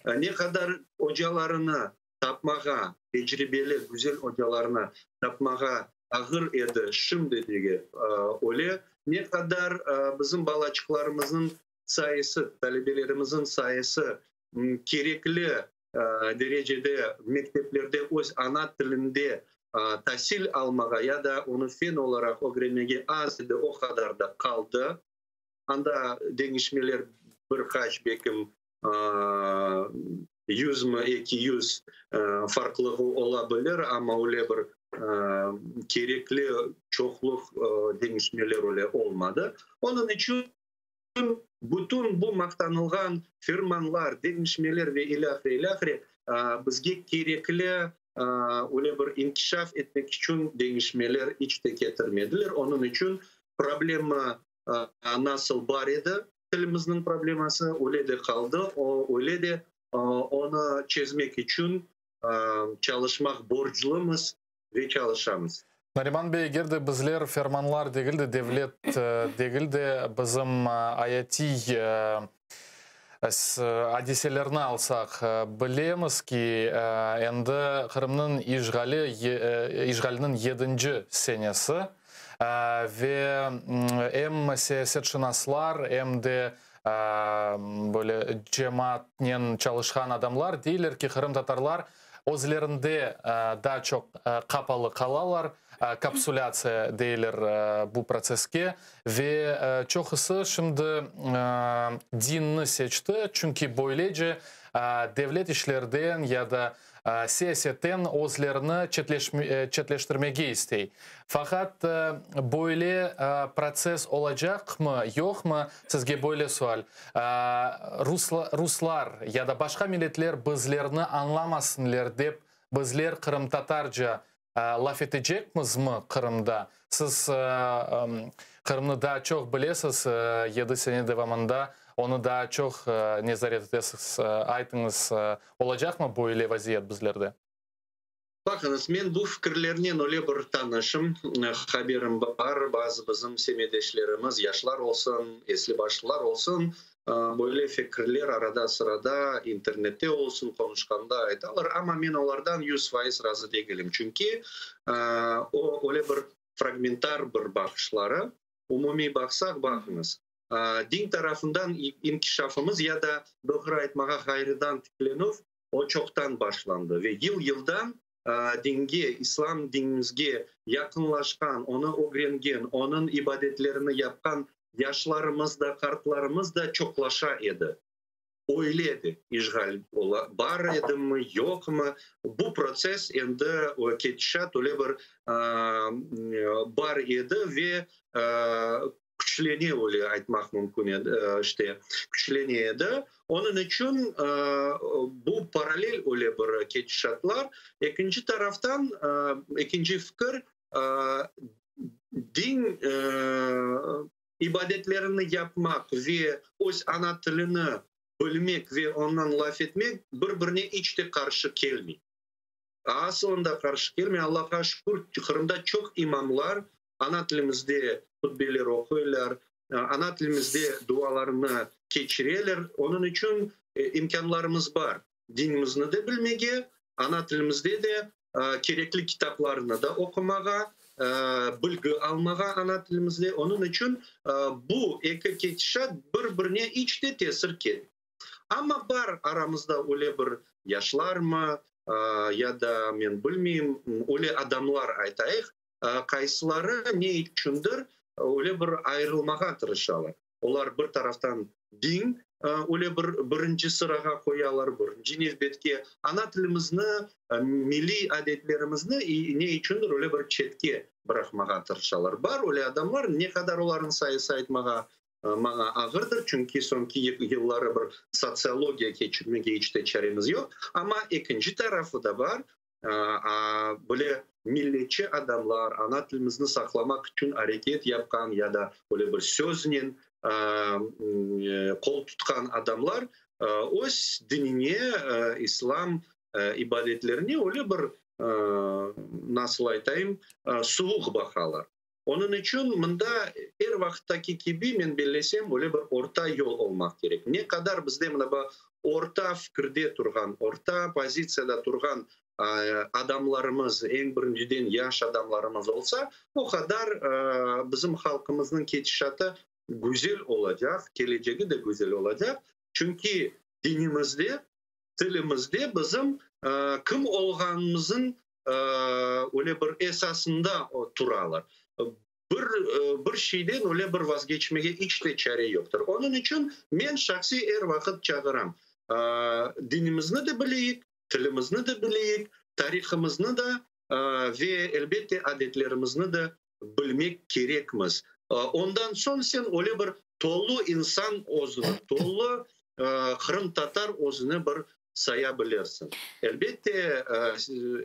Ne qadar ocalarını tapmağa, tecribeli, güzel ocalarnı tapmağa ağır edi, şimdi de öyle. Ne qadar bizim balaçıqlarımıznıñ sayısı, talebelerimizniñ sayısı kerekli derecede mekteplerde öz ana tilinde tasil almağa ya da onı fen olaraq ögrenmege az edi, o qadar da qaldı. Anda deñişmeler bir qaç, belkim, yüzmi, 200 farqlığı ola bilir, amma öyle bir kerekli çoqluq deñişmeler öyle olmadı. Onıñ içün bütün bu maqtanılğan firmanlar, deñişmeler ve ilâhre, ilâhre bizge kerekli öyle bir inkişaf etmek içün deñişmeler iç te ketirmediler. Onıñ içün problema nasıl bar edi, tilimizniñ probleması öyle de qaldı, o öyle de onı çezmek içün çalışmaq borclumız ve çalışamız. Nariman bey, eger de bizler fermanlar degil de, devlet degil de, bizim ayatiy adiselerni alsaq, bilemiz ki, endi Qırımnıñ işğali, işğaliniñ yedinci senesi ve em siyasetşınaslar, em de böyle cemaatnen çalışqan adamlar deyler ki, qırımtatarlar özlerinde daa çoq qapalı qalalar, kapsulâtsiya deyler bu protsesske, ve çoqusı şimdi dinni seçti, çünki böylece devlet işlerden ya da siyasetten özlerini çetleştirmege istey. Faqat böyle protsess olacaqmı, yoqmı, sizge böyle sual, ruslar ya da başqa milletler bizlerni añlamasınler dep, bizler qırımtatarca laf etecekmizmi Qırımda? Siz Qırımnı daa çoq bilesiz, yedi sene devamında onı daa çoq nezaret etesiz. Aytıñız, olacaqmı böyle vaziyet bizlerde? Baqıñız, men bu fikirlernen öyle bir tanışım, haberim bar, bazı bizim semetdeşlerimiz, yaşlar olsun, esli-başlılar olsun, böyle fikirler arada-sırada internette olsun, qonuşqanda aytalar, amma men olardan 100% razı degilim, çünki o öyle bir fragmentar bir baqışları, umumiy baqsaq, baqıñız, din tarafından inkişafımız ya da doğru aytmağa ğayrıdan tiklenüv, o çoqtan başlandı ve yıl-yıldan dinge, İslam dinimizge yaqınlaşqan, onı ögrengen, onıñ ibadetlerini yapqan yaşlarımız da, qartlarımız da çoqlaşa edi. Öyle edi. İşğal bar edimi, yoqmı, bu protsess endi ketişat öyle bir bar edi ve küçlene, öyle aytmaq mümkün edi, işte, küçlene edi. Onıñ içün bu parallel öyle bir ketişatlar. Ekinci taraftan, ekinci fikir. Din ibadetlerini yapmaq ve öz ana tilini bilmek ve ondan laf etmek bir-birine iç te qarşı kelmey. Asılında qarşı kelmey. Allahqa şükür, Qırımda çoq imamlar ana tilimizde hutbeler oquylar, ana tilimizde dualarını keçireler. Onıñ içün imkânlarımız bar, dinimizni de bilmege, ana tilimizde de kerekli kitaplarnı da oqumağa, bilgi almağa ana tilimizde. Onıñ içün bu eki ketişat bir-birine iç te tesir ketmey. Amma bar aramızda öyle bir yaşlarmı, ya da men bilmeyim, öyle adamlar aytayıq, qaysıları ne içündir öyle bir ayırılmağa tırışalar. Olar bir taraftan din öyle bir birinci sırağa qoyalar, birinci nevbetke, ana tilimizni, milliy adetlerimizni ne içündir öyle bir çetke bıraqmağa tırışalar. Bar öyle adamlar, ne qadar olarnıñ sayısı aytmağa maña ağırdır, çünki soñki yılları bir sotsiologiya keçirmege iç te çaremiz yoq. Amma ekinci tarafı da bar, böyle milletçi adamlar, ana tilimizni saqlamaq içün areket yapqan ya da böyle bir söznen qol tutqan adamlar öz dinine, islam ibadetlerine öyle bir, nasıl aytayım, suvuq baqalar. Onıñ içün mında er vaqıttaki kibi, men bellesem, öyle bir orta yol olmaq kerek. Ne qadar bizde mına bu orta fikirde turğan, orta pozitsiyada turğan adamlarımız, eñ birinciden yaş adamlarımız olsa, o qadar bizim halqımıznıñ ketişatı güzel olacaq, kelecegi de güzel olacaq. Çünki dinimizde, tilimizde bizim kim olğanımızın öyle bir esasında turalar. Bir, bir şeyden öyle bir vazgeçmege iç te çare yoqtır. Onıñ içün men şahsiy er vaqıt çağıram, dinimizni de bileyik, tilimizni de bileyik, tarihımıznı da ve, elbette, adetlerimizni de bilmek kerekmiz. Ondan soñ sen öyle bir tolu insan özüni, tolu qırımtatar özüni bir saya bilirsiñ. Elbette,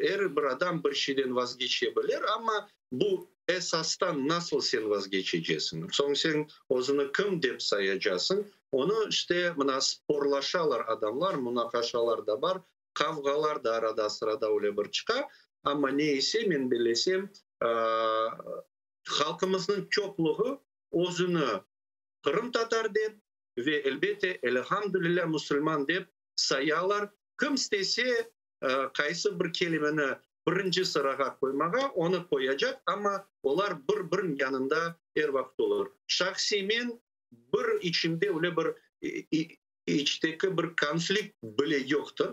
er bir adam bir şeyden vazgeçe bilir, amma bu esastan nasıl sen vazgeçecesiñ? Soñ sen özüni kim dep sayacasıñ? Onı işte mına sporlaşalar adamlar, munaqaşalar da bar, qavğalar da arada-sırada öyle bir çıqa. Amma ne ise, men bellesem, halqımıznıñ çoqluğı özüni qırımtatar dep ve, elbette, elhamdülilâ, musulman dep sayalar. Kim istese, qaysı bir kelimeni birinci sırağa qoymağa, onı qoyacaq, amma olar bir-biriniñ yanında er vaqıt olur. Şahsiy men, bir içimde öyle bir içteki bir konflikt bile yoqtır.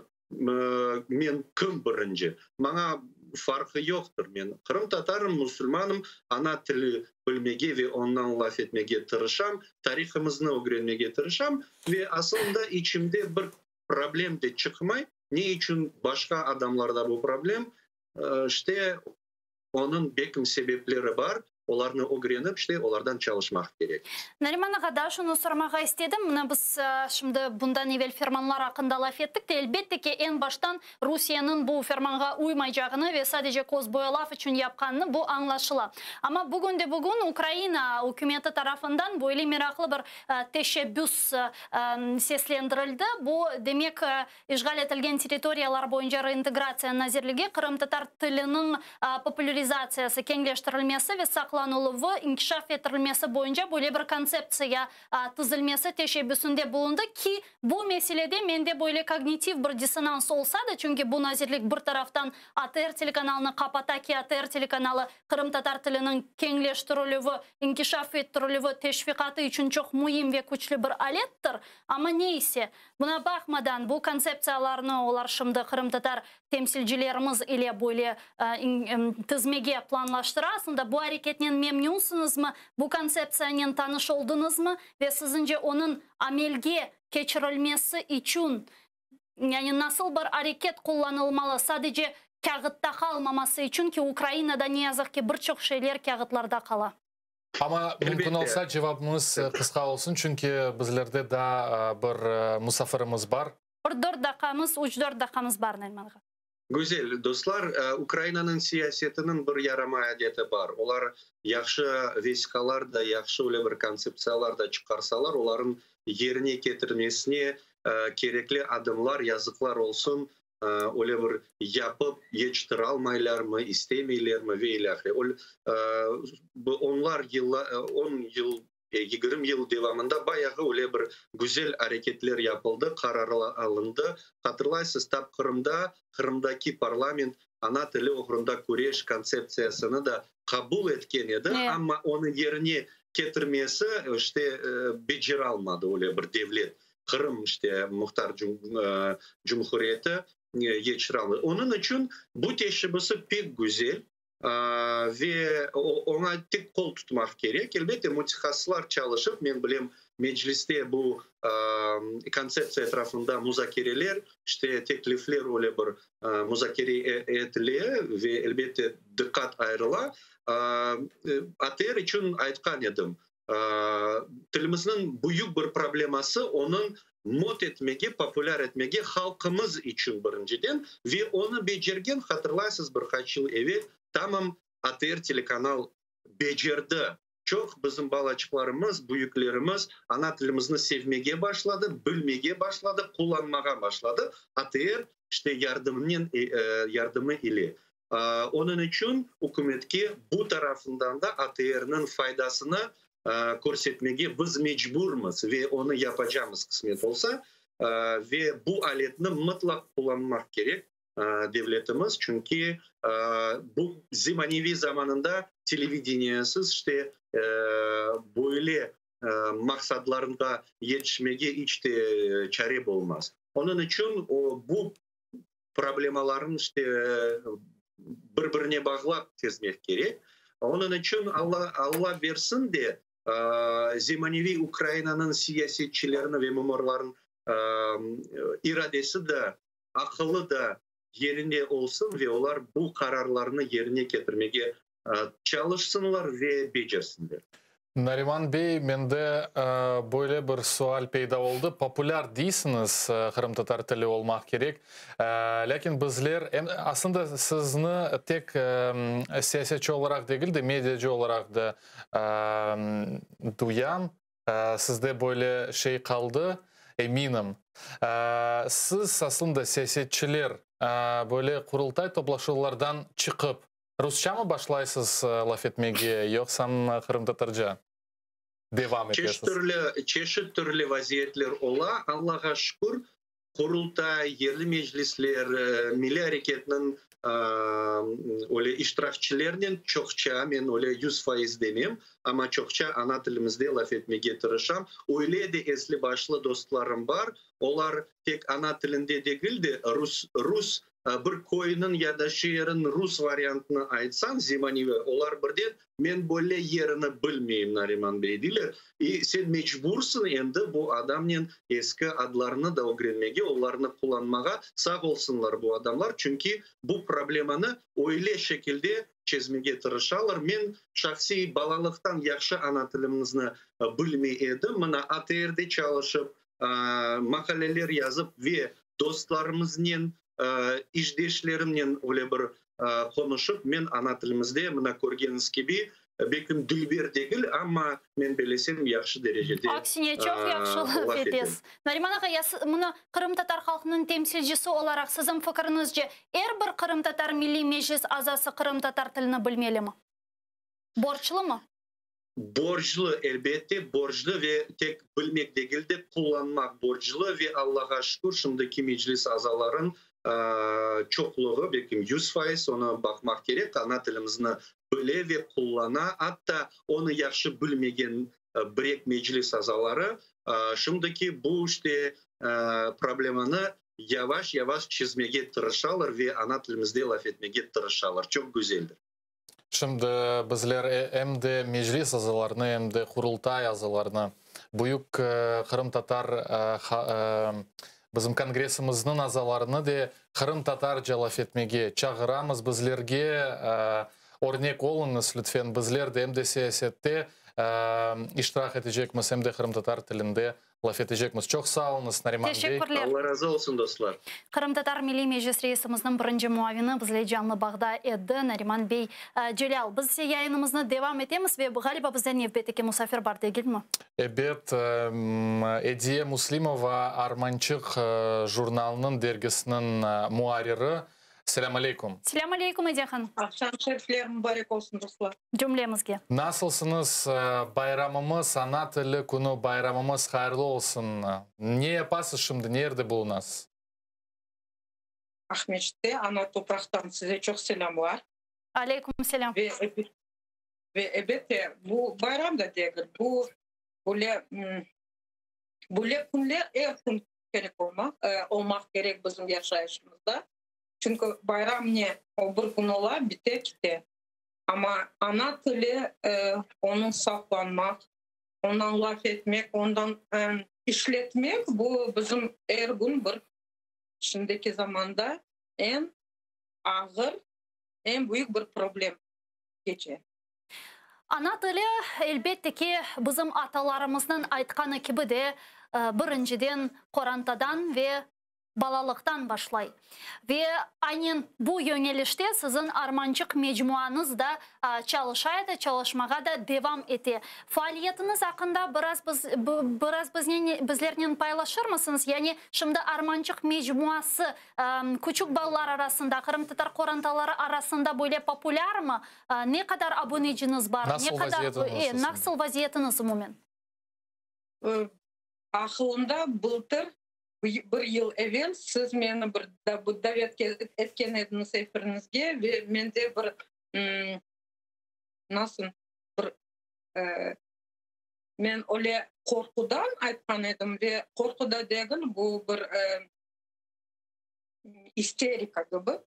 Men kim birinci? Maña farqı yoqtır. Men qırımtatarım, musulmanım, ana tili bilmege ve ondan laf etmege tırışam, tarihımıznı ögrenmege tırışam ve asılında içimde bir problem de çıqmay. Ne içün başqa adamlarda bu problem? İşte, Onıñ bekim sebepleri bar, olarnı ögrenip, işte, olardan çalışmaq kerek. Nariman ağa, daa şunı sormağa istedim. Mına biz şimdi bundan evel fermanlar aqqında laf ettik de, elbette ki, eñ baştan Rusiyeniñ bu fermanğa uymaycağını ve sadece közboyalav içün yapqanını bu añlaşıla. Amma bugünde-bugün Ukraina ükümeti tarafından böyle meraqlı bir teşebbüs seslendirildi. Bu, demek, İşğal etilgen territoriyalar boyunca Reintegratsiya nazirligi qırımtatar tiliniñ populârizatsiyası, keñleştirilmesi ve saqlanıluvı, inkişaf ettirilmesi boyunca böyle bir kontseptsiya tizilmesi teşebbüsinde bulundı ki, bu meselede mende böyle kognitiv bir dissonans olsa da, çünki bu nazirlik bir taraftan ATR telekanalını qapata ki, ATR telekanalı qırımtatar tiliniñ keñleştirilüvi, inkişaf ettirilüvi teşviqatı içün çoq müim ve küçlü bir alettir, amma ne ise, Buna baqmadan, bu kontseptsiyalarnı olar şimdi qırımtatar temsilcilerimiz ile böyle tizmege planlaştıra. Aslında bu areketnen memnünsiñizmi? Bu kontseptsiyanen tanış oldıñızmı? Ve siziñce onıñ amelge keçirilmesi içün yani nasıl bir areket qullanılmalı, sadece kâğıtta qalmaması içün ki, Ukrainada ne yazıq ki, bir çoq şeyler kâğıtlarda qala? Amma mümkün olsa cevabıñız qısqa olsun, çünki bizlerde daa bir musafirimiz bar. Bir dört daqqamız, üç-dört daqqamız bar, Nariman ağa. Güzel, dostlar, Ukrainanıñ siyasetiniñ bir yaramay adeti bar, olar yahşı vesiqalar da, yahşı öyle bir kontseptsiyalar da çıqarsalar, olarnıñ yerine ketirmesine kerekli adımlar, yazıqlar olsun, öyle bir yapıp yetiştiralmaylarmı, istemeylermi ve ilâhre. Onlar yıllar, on yıl, 20 yıl devamında bayağı öyle bir güzel areketler yapıldı, qararlar alındı. Hatırlaysız, tap Qırımda, Qırımdaki parlament ana tili oğrunda küreş kontseptsiyasını da qabul etken edi, amma onı yerine ketirmesi, işte, beceralmadı öyle bir devlet. Qırım, işte, Muhtar Cumhuriyeti yetiştiralmadı. Onıñ içün bu teşebbüsi pek güzel. Ve oña tek qol tutmaq kerek. Elbette, mütehassıslar çalışıp, men bilem, Mecliste bu kontseptsiya etrafında muzakereler, işte, teklifler öyle bir muzakere etile ve, elbette, diqqat ayırıla. ATR içün aytqan edim, tilimizniñ büyük bir probleması onıñ mot etmege, populâr etmege halqımız içün birinciden ve onı becergen, hatırlaysız, bir qaç yıl evel tamam ATR telekanal becerdi. Çoq bizim balaçıqlarımız, büyüklerimiz ana tilimizni sevmege başladı, bilmege başladı, qullanmağa başladı ATR işte yardımınen, yardımı ile. Onıñ içün ükümetke bu tarafından da ATRniñ faydasını körsetmege biz mecburmız ve onı yapacamız qısmet olsa, ve bu aletni mıtlaq qullanmaq kerek devletimiz, çünki bu zemaneviy zamanında televideniyesiz işte böyle maqsadlarğa yetişmege iç te çare bolmaz. Onıñ içün bu problemalarnı işte bir-birine bağlap çezmek kerek. Onıñ içün Alla, Alla bersin de zemaneviy Ukrainanıñ siyasetçilerini ve memurlarınıñ iradesi de, aqılı da yerinde olsun ve olar bu qararlarnı yerine ketirmege çalışsınlar ve becersinler. Nariman bey, mende böyle bir sual peyda oldı. Populâr deysiñiz, qırımtatar tili olmaq kerek. Lâkin bizler, aslında sizni tek siyasetçi olaraq degil de, mediacı olaraq da duyam. Sizde böyle şey qaldı, eminim. Siz aslında siyasetçiler böyle Qurultay toplaşuvlardan çıqıp, Rusçamı başlaysız laf etmege, yoqsam qırımtatarca devam etesiz? Çeşit türlü, çeşit türlü vaziyetler ola. Allağa şükür, Qurultay, yerli meclisler, milliy areketniñ öyle iştirakçilernen çoqça, men öyle 100% demem, amma çoqça ana tilimizde laf etmege tırışam. Öyle de esli-başlı dostlarım bar, olar tek ana tilinde degil de, rus, rus Bir köyniñ ya da şeerniñ rus variantını aytsañ, zemaneviy, olar birden, men böyle yerini bilmeyim, Nariman bey, deyler. I sen mecbursıñ endi bu adamnen eski adlarnı da ögrenmege, olarnı qullanmağa. Sağ olsunlar bu adamlar, çünki bu problemanı öyle şekilde çezmege tırışalar. Men şahsiy balalıqtan yahşı ana tilimizni bilmey edim. Mına ATRde çalışıp, maqaleler yazıp ve dostlarımıznen, işdeşlerimnen öyle bir qonuşıp, men ana tilimizde, mına körgeniñiz kibi, belkim dülber degil, amma men belesem yahşı derecede Aksine, çoq yahşı laf etesiz. Nariman ağa, ya mına qırımtatar halqınıñ temsilcisi olaraq siziñ fikiriñizce, er bir qırımtatar milliy meclis azası qırımtatar tilini bilmelimi? Borclumı? Borclu, elbette, borclu ve tek bilmek degil de, qullanmaq borclu ve Allağa şükür, şimdiki meclis azalarıñ çoqluğı, belkim 100%, onı baqmaq kerek, ana tilimizni bile ve qullana, atta onı yahşı bilmegen birek meclis azaları şimdiki bu işte problemanı yavaş-yavaş çezmege tırışalar ve ana tilimizde laf etmege tırışalar. Çoq güzeldir. Şimdi bizler em de Meclis azalarını, em de Qurultay azalarını, büyük qırımtatar bizim Kongressimizniñ azalarını de qırımtatarca laf etmege çağıramız. Bizlerge örnek oluñız, lütfen, bizler de em de siyasette iştirak etecekmiz, em de qırımtatar tilinde. Laf etecekmiz. Çoq sağ oluñız, Nariman bey. Teşekkürler. Alla razı olsun, dostlar. Qırımtatar Milliy Meclis reisimizniñ birinci muavini bizle canlı bağda edi, Nariman bey Celâl. Biz ise yayınımıznı devam etemiz ve, ğaliba, bizde nevbetteki musafir bar, degilmi? Ebet, Ediye Muslimova, Armançıq jurnalınıñ, dergisiniñ muarriri. Selâm aleyküm. Selâm aleyküm, Ediye hanım. Aqşam şerifler mubarek olsun, dostlar. Cümlemizge. Nasılsıñız? Bayramımız, Ana tili künü bayramımız hayırlı olsun. Ne yapasız şimdi, nerde bulunasız? Aqmescitte, ana topraqtan size çoq selâmlar. Aleyküm selâm. Ve, ve elbette, bu bayram da degil, bu böyle, böyle künler er kün kerek olmaq, olmaq kerek bizim yaşayışımızda. Çünki bayram ne, o bir kün ola, bite, kite. Amma ana tili, onıñ saqlanmaq, ondan laf etmek, ondan işletmek, bu bizim er kün bir şimdiki zamanda eñ ağır, eñ büyük bir problem keçe. Ana tili, elbette ki, bizim atalarımıznıñ aytqanı kibi de, birinciden qorantadan ve balalıqtan başlay. Ve aynen bu yöñelişte siziñ Armançıq mecmuañız da çalışa edi, çalışmağa da devam ete. Faaliyetiñiz aqqında biraz biz, biraz biznen, bizlernen paylaşırmısıñız? Yani şimdi Armançıq mecmuası küçük balalar arasında, qırımtatar qorantaları arasında böyle populârmı? Ne qadar abuneciñiz bar? Nasıl Ne qadar, vaziyetiñiz e, nasıl vaziyetiñiz umumen? Aqılımda bıltır Bir yıl evel siz meni bir davet etken ediñiz efiriñizge ve mende bir, nasıl, bir, men öyle qorqudan aytqan edim ve qorqu da degil, bu bir isterika kibi,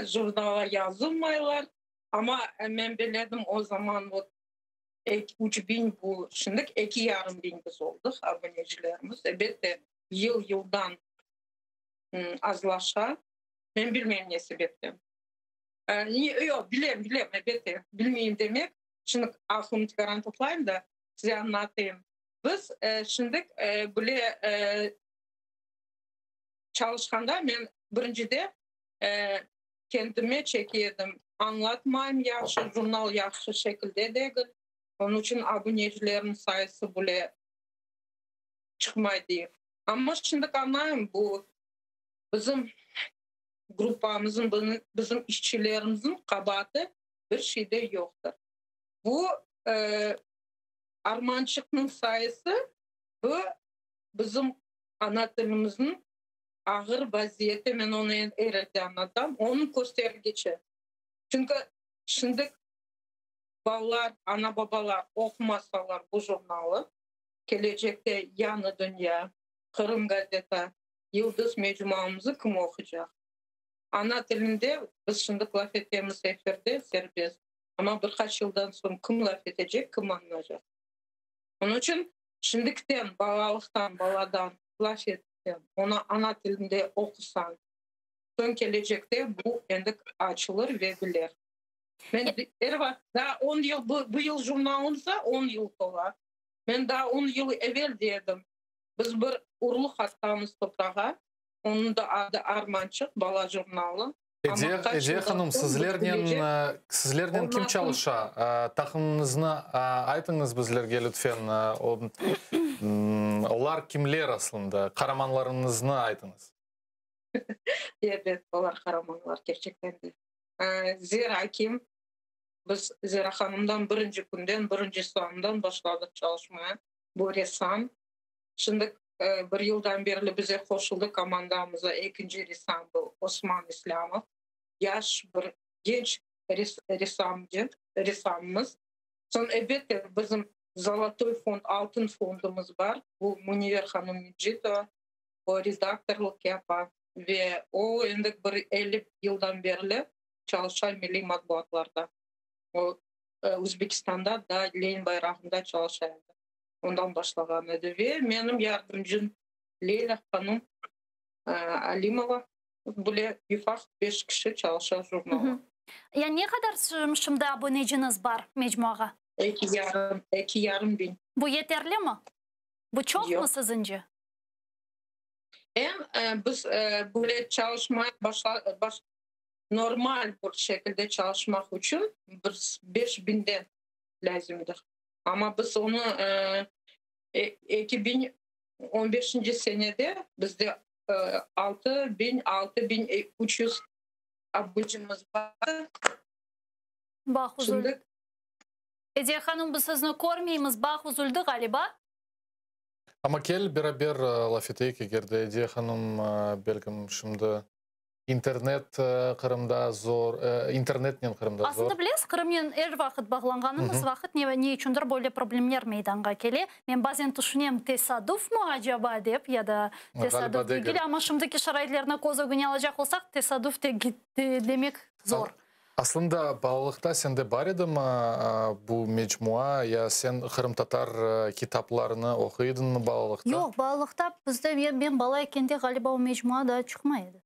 jurnala yazılmaylar, amma men biledim o zaman vot Üç biñ bu şimdik eki yarım biñ biz oldıq abunecilerimiz. Elbette, yıl-yıldan azlaşa. Men bilmeyim ne sebepten. Yoq, bilem, bilem, elbette, bilmeyim demek. Şimdi aqlımnı tikaran toplayım da, size añlatayım. Biz şimdik bile çalışqanda men birincide Kendime çeke edim. Añlatmayım yahşı, jurnal yahşı şekilde degil, onıñ içün abunecilerniñ sayısı bile çıqmay deyip. Amma şimdi añlayım, bu bizim gruppamıznıñ, bizim işçilerimizniñ qabaatı bir şeyde yoqtır. Bu armançıqnıñ sayısı, bu bizim ana tilimizniñ ağır vaziyette, men onı er erde añlatam, onıñ köstergiçi. Çünki şimdi balalar, ana-babalar oqumasalar bu jurnalı, kelecekte Yañı dünya, Qırım gazeta, Yıldız mecmuamızı kim oqucaq? Ana tilinde biz şimdi laf etemiz efirde serbest, amma bir qaç yıldan soñ kim laf etecek, kim añlaycaq? Onıñ içün şimdikten, balalıqtan, baladan laf etseñ, onı ana tilinde oqusañ, soñ kelecekte bu endi açılır ve biler. Men er vaqıt, daa on yıl, bu, bu yıl jurnalımıza on yıl tola. Men daa on yıl evel dedim, biz bir urluq atamız toprağa, onıñ da adı Armançıq bala jurnalı. Ediye, Ediye hanım, sizlernen, sizlernen kim çalışa? Taqımıñıznı aytıñız bizlerge lütfen. Olar kimler aslında? Qaramanlarıñıznı aytıñız. Ebet, olar qaramanlar kerçekten de. Zera kim? Biz Zera hanımdan birinci künden, birinci sanından başladıq çalışmaya. Bu ressam. Şimdi bir yıldan berli bize qoşuldı komandamıza ekinci ressam bu Osman İslâmov. Yaş bir genç ressamcı, ressamımız. Soñ, elbette, bizim zolotoy fond, altın fondumız bar. Bu Münevver hanım Mecitova, o redaktorlıq yapa ve o endi bir 50 yıldan berli çalışa milliy matbuatlarda. O, Özbekistanda da Lenin bayrağında çalışa edi. Ondan başlağan edi. Ve menim yardımcım Leyla hanım Alimova, böyle ufaq beş kişi çalışa jurnalda. Ya ne qadar şimdi abuneciñiz bar mecmuağa? Eki yarım, eki yarım biñ. Bu yeterlimi? Bu çoqmı siziñce? Em biz böyle çalışmaya normal bir şekilde çalışmaq içün bir 5000-den lâzimdir. Amma biz onı 2015-nci senede bizde 6000, 6300 abunecimiz bar. Bağ üzüldi. Ediye hanım, biz sizni körmeymiz, bağ üzüldi, ğaliba. Amma kel, beraber laf eteyik, eger de Ediye hanım, belkim, şimdi internet Qırımda zor, internetnen Qırımda zor. Aslında, bilesiz, Qırımnen er vaqıt bağlanğanımız vaqıt ne içündir böyle problemler meydanğa kele. Men bazen tüşünem, tesadufmı acaba dep, ya da tesaduf degil, amma şimdiki şaraitlerni köz ögüne alacaq olsaq, tesaduf demek zor. Aslında, balalıqta sende bar edimi bu mecmua, ya sen qırımtatar kitaplarını oquy ediñmi balalıqta? Yoq, balalıqta bizde, men bala ekende, ğaliba, o mecmua daa çıqmay edi.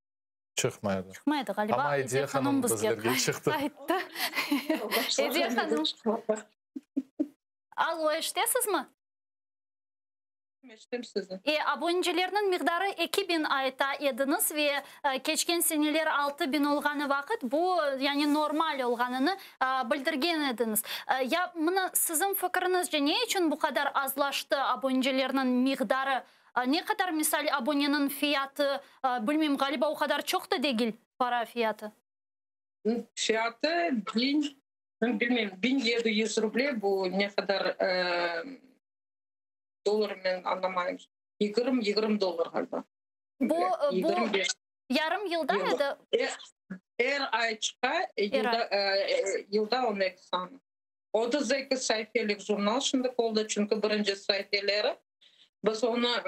Çıqmay edi. Çıqmay edi, ğaliba. Amma Ediye hanım bizlerge çıqtı. Ayttı. Ediye hanım. Allo, eşitesizmi? Eşitem sizni. Abonecilerniñ miqdarı 2000 ayta ediñiz ve keçken seneler 6000 olğanı vaqıt bu, yani normal olğanını bildirgen ediñiz. Ya mına siziñ fikiriñizce ne içün bu qadar azlaştı abonecilerniñ miqdarı? Ne qadar, misal, aboneniñ fiyatı, bilmeyim, ğaliba o qadar çoq da degil para fiyatı. Fiyatı biñ, bilmeyim, 1700 ruble, bu ne qadar Dollar men añlamayım. 20, 20 dollar ğaliba. Bu, bu yarım yılda ya da? Er ay çıqa, yılda, yılda 12 sanı. 32 sayfelik jurnal şimdi oldı, çünki birinci sayfeleri. Biz onı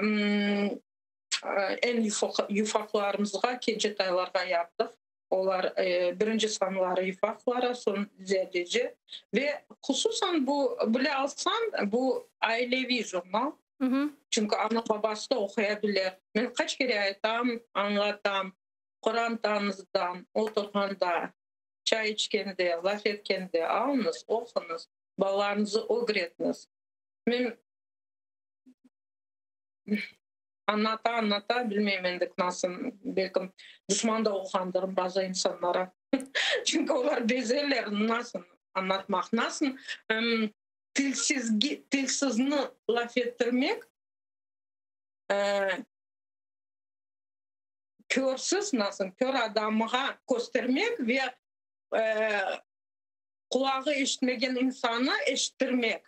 eñ yufaqlarımızğa, kecetaylarğa yaptıq. Olar birinci sanları yufaqlara, soñ ziyadece. Ve hususan bu, bile alsañ, bu aileviy jurnal. Çünki ana-babası da oquya bilir. Men qaç kere aytam, añlatam, qorantañızdan oturğanda, çay içkende, laf etkende alıñız, oquñız, balalarıñızı ögretiñiz. Men Añlata, añlata, bilmeyim endi nasıl, belkim duşman da olğandırım bazı insanlara. Çünki olar bezeler, nasıl añlatmaq, nasıl tilsizge, tilsizni laf ettirmek, körsüz nasıl, kör adamğa köstermek ve qulağı eşitmegen insanı eşittirmek,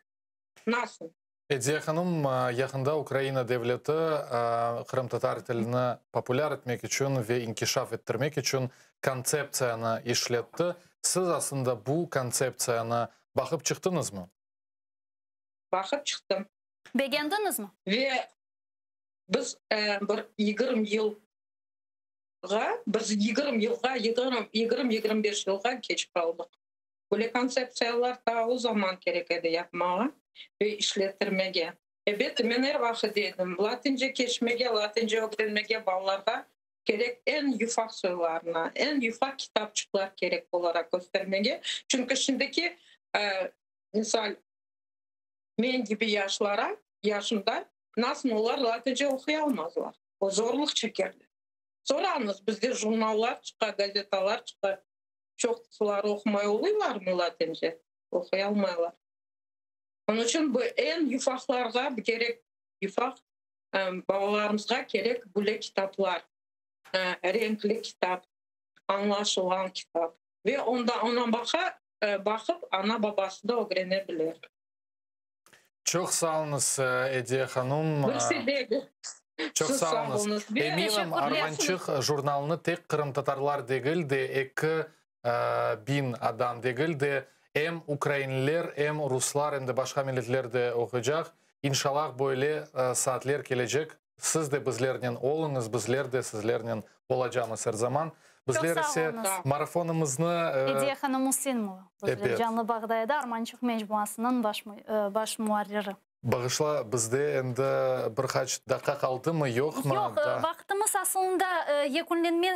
nasıl? Ediye hanım, yaqında Ukraina devleti qırımtatar tilini populâr etmek içün ve inkişaf ettirmek içün kontseptsiyanı işletti. Siz aslında bu kontseptsiyanı baqıp çıqtıñızmı? Baqıp çıqtım. Begendiñizmi? Ve biz bir 20 yılğa, biz 20 yılğa, 20-25 yılğa keç qaldıq. Böyle kontseptsiyalar taa o zaman kerek edi yapmağa ve işlettirmege. Ebet, men er vaqıt dedim, latince keçmege, latince ögrenmege balalarğa kerek eñ yufaq soylarına, eñ yufaq kitapçıqlar kerek olaraq köstermege. Çünki şimdiki, misal, men kibi yaşlara, yaşımda, nasıl olar latince oquy almazlar, o zorluq çekerler. Sorañız, bizde jurnallar çıqa, gazetalar çıqa, Çoqusıları oqumay oluylarmı latince? Oquy almaylar. Onıñ içün bu eñ yufaqlarğa kerek, yufaq balalarımızğa kerek böyle kitaplar, renkli kitap, añlaşılğan kitap. Ve onda ona baqa, baqıp ana-babası da ögrene bilir. Çoq sağ oluñız, Ediye hanım. Bir şey degil. Çoq sağ oluñız. Eminim, Armançıq jurnalını tek qırımtatarlar degil de, 2000 adam degil de, em ukrainliler, em ruslar, em de başqa milletler de oquycaq. İnşallah, böyle saatler kelecek. Siz de bizlernen oluñız, bizler de sizlernen olacamız er zaman. Bizler ise marafonımıznı... Ediye hanım Muslimova bizle canlı bağda edi, Armançıq mecmuasınıñ baş muarriri. Bağışla, bizde endi bir qaç daqqa qaldımı, yoqmı? Yoq, vaqtımız aslında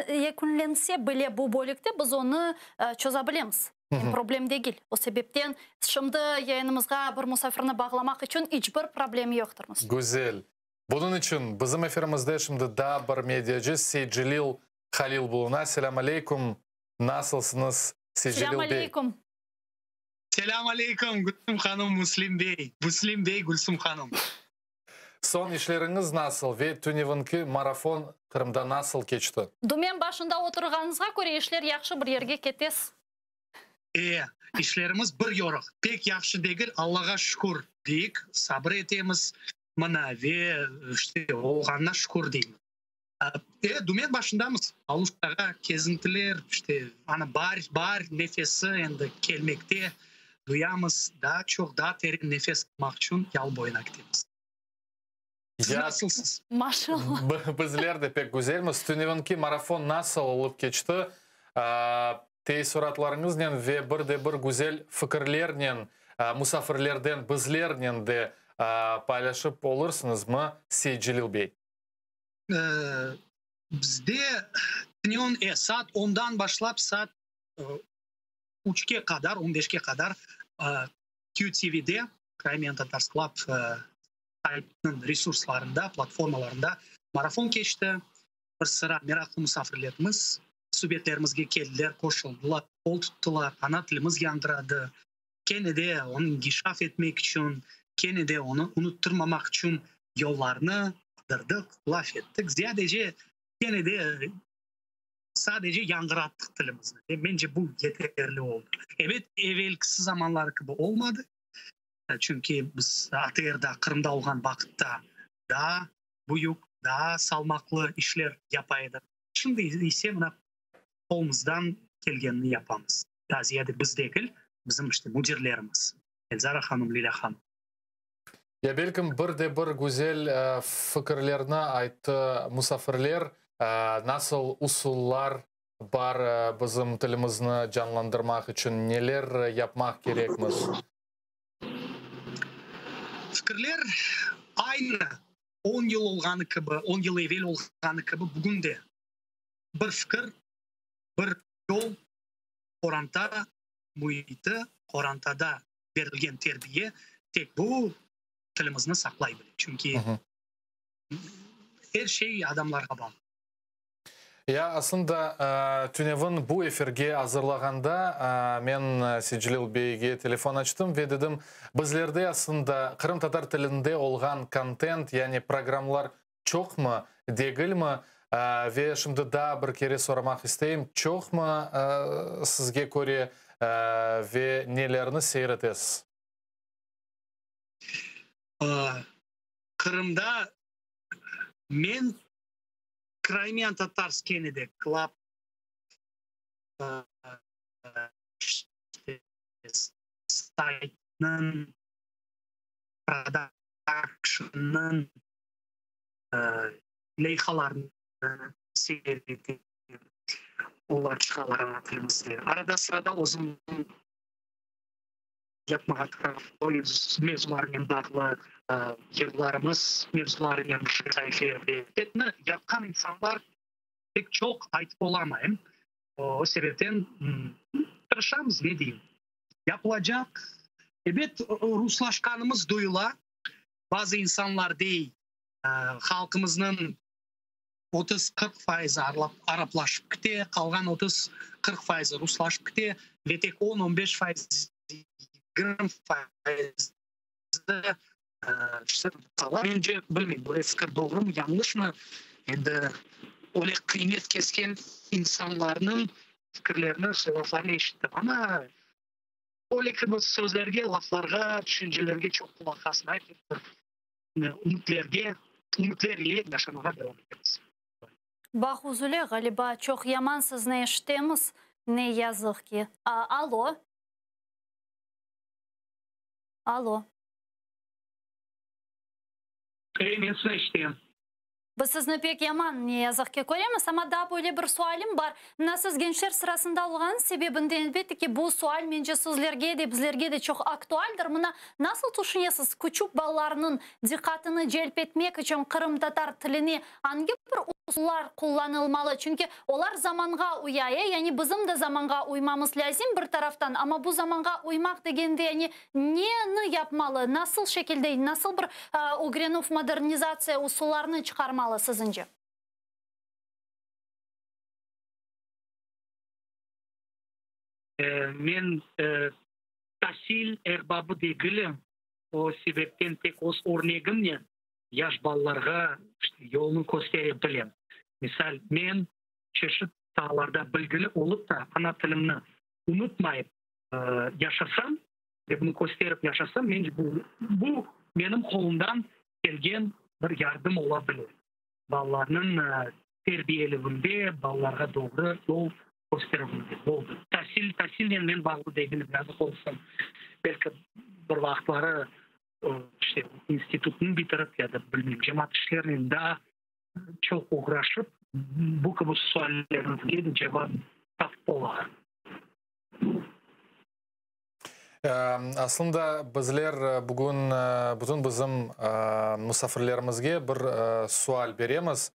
yekünlense bile bu bölükte biz onı çoza bilemiz. Problem degil. O sebepten şimdi yayınımızğa bir musafirni bağlamaq içün iç bir problem yoqtır. Güzel. Bunıñ içün bizim efirimizde şimdi daa bir mediacı Seytcelil Halil buluna. Selâm aleyküm. Nasılsıñız, Seytcelil Selâm bey? aleyküm. Selâm aleyküm, Gülsüm hanım, Müslim bey. Müslim bey, Gülsüm hanım. Soñ işleriñiz nasıl ve tünevinki marafon Qırımda nasıl keçti? Dümen başında oturğanıñızğa köre işler yahşı bir yerge ketesiz. E, işlerimiz bir yoruq. Pek yahşı degil, Allağa şükür deyik, sabır etemiz mına ve işte olğanına şükür deymiz. E, dümen başındamız. Aluştağa kezintiler, işte ana baar, baar nefesi endi kelmekte, duyamız. Daa çoq, daa teren nefes almaq içün yalı boyuna ketemiz. Siz nasılsız? Maşallah. Bizler de pek güzelmiz. Tünevinki marafon nasıl olıp keçti? Teessuratlarıñıznen ve bir de bir güzel fikirlernen musafirlerden bizlernen de paylaşıp olursıñızmı, Seytcelil bey? Bizde tünevin saat ondan başlap saat üçke qadar, on beşke qadar QTVde, Crimean Tatars Club saytınıñ resurslarında, platformalarında marafon keçti. Bir sıra meraqlı musafirlerimiz subetlerimizge keldiler, qoşuldılar, qol tuttılar, ana tilimiz yañğıradı. Kene de onı inkişaf etmek içün, kene de onı unuttırmamaq içün yollarnı qıdırdıq, laf ettik. Ziyadece kene de sadece yañğırattıq tilimizni. Ve mence bu yeterli oldı. Ebet, evelkisi zamanları kibi olmadı. Çünki biz ATRda, Qırımda olğan vaqıtta daa büyük, daa salmaqlı işler yapa edik. Şimdi ise mına qolumızdan kelgenini yapamız. Daa ziyade biz degil, bizim işte müdirlerimiz, Elzara hanım, Lilâ hanım. Ya belkim bir de bir güzel fikirlerni ayttı musafirler, nasıl usullar bar bizim tilimizni canlandırmaq içün, neler yapmaq kerekmiz? Fikirler aynı on yıl olğanı kibi, on yıl evel olğanı kibi bugün de bir fikir, bir yol, qoranta müiti, qorantada berilgen terbiye tek bu tilimizni saqlay bile. Çünki er şey adamlarğa bağlı. Ya aslında tünevin bu efirge azırlağanda men Seytcelil beyge telefon açtım ve dedim, bizlerde aslında qırımtatar tilinde olğan kontent, yani programlar çoqmı, degilmi? Ve şimdi daa bir kere soramaq isteyim, çoqmı sizge köre ve nelerni seyir etesiz? Qırımda men Crimean Tatars kene de Club saytnıñ prodakşnnıñ leyhalarını seyir etem. Olar çıqalar ana tilimizde. Arada-sırada özümniñ yapmağa mevzularınen bağlı yırlarımız mevzularınen saifelerde. Etni yapqan insanlar pek çoq aytıp olamayım. O sebepten tırışamız, ne deyim. Yapılacaq. Ebet, ruslaşqanımız duyula. Bazı insanlar dey, halqımıznıñ 30-40 fayızı araplaşıp kite, qalğan 30-40 fayızı ruslaşıp kite ve tek 10-15 fayız, 20 fayızı qala. Mence, bilmeyim, bu fikir doğrumı, yañlışmı, endi öyle qıymet kesken insanlarnıñ fikirlerini, laflarını eşittim. Amma öyle kibi sözlerge, laflarğa, tüşüncelerge çoq qulaq asmayıp, ümütlerge, ümütler ile yaşamağa devam etemiz. Bağ üzüle, ğaliba, çoq yaman sizni eşitemiz, ne yazıq ki. Alo. Alo. E, men sizni eşitem. Biz sizni pek yaman, ne yazıq ki, köremiz, amma daa böyle bir sualim bar. Mına siz gençler sırasında olğanıñız sebebinden, elbette ki, bu sual, mence, sizlerge de, bizlerge de çoq aktualdir. Mına nasıl tüşünesiz, küçük balalarnıñ diqqatını celp etmek içün qırımtatar tiline angi bir. usullar qullanılmalı? Çünki olar zamanğa uya, e, yani bizim de zamanğa uymamız lâzim bir taraftan, amma bu zamanğa uymaq degende, yani neni yapmalı, nasıl şekilde, nasıl bir ögrenüv, modernizatsiya usullarını çıqarmalı siziñce? Men tasil erbabı degilim, o sebepten tek öz örnegimnen yaş balalarğa işte yolnı köstere bilem. Misal, men çeşit saalarda bilgili olıp da, ana tilimni unutmayıp yaşasam ve bunı kösterip yaşasam, mence bu, bu menim qolumdan kelgen bir yardım ola bile. Balalarnıñ terbiyelevinde, balalarğa doğru yol kösterüvinde. Boldı. Tasil, tasilnen men bağlı degilim, yazıq olsun. Belki bir vaqıtları işte institutnı bitirip ya da bilmeyim cemaat işlerinen daa çoq oğraşıp, bu kibi suallerimizge de cevap tapıp olarım. Aslında bizler bugün bütün bizim musafirlerimizge bir sual beremiz.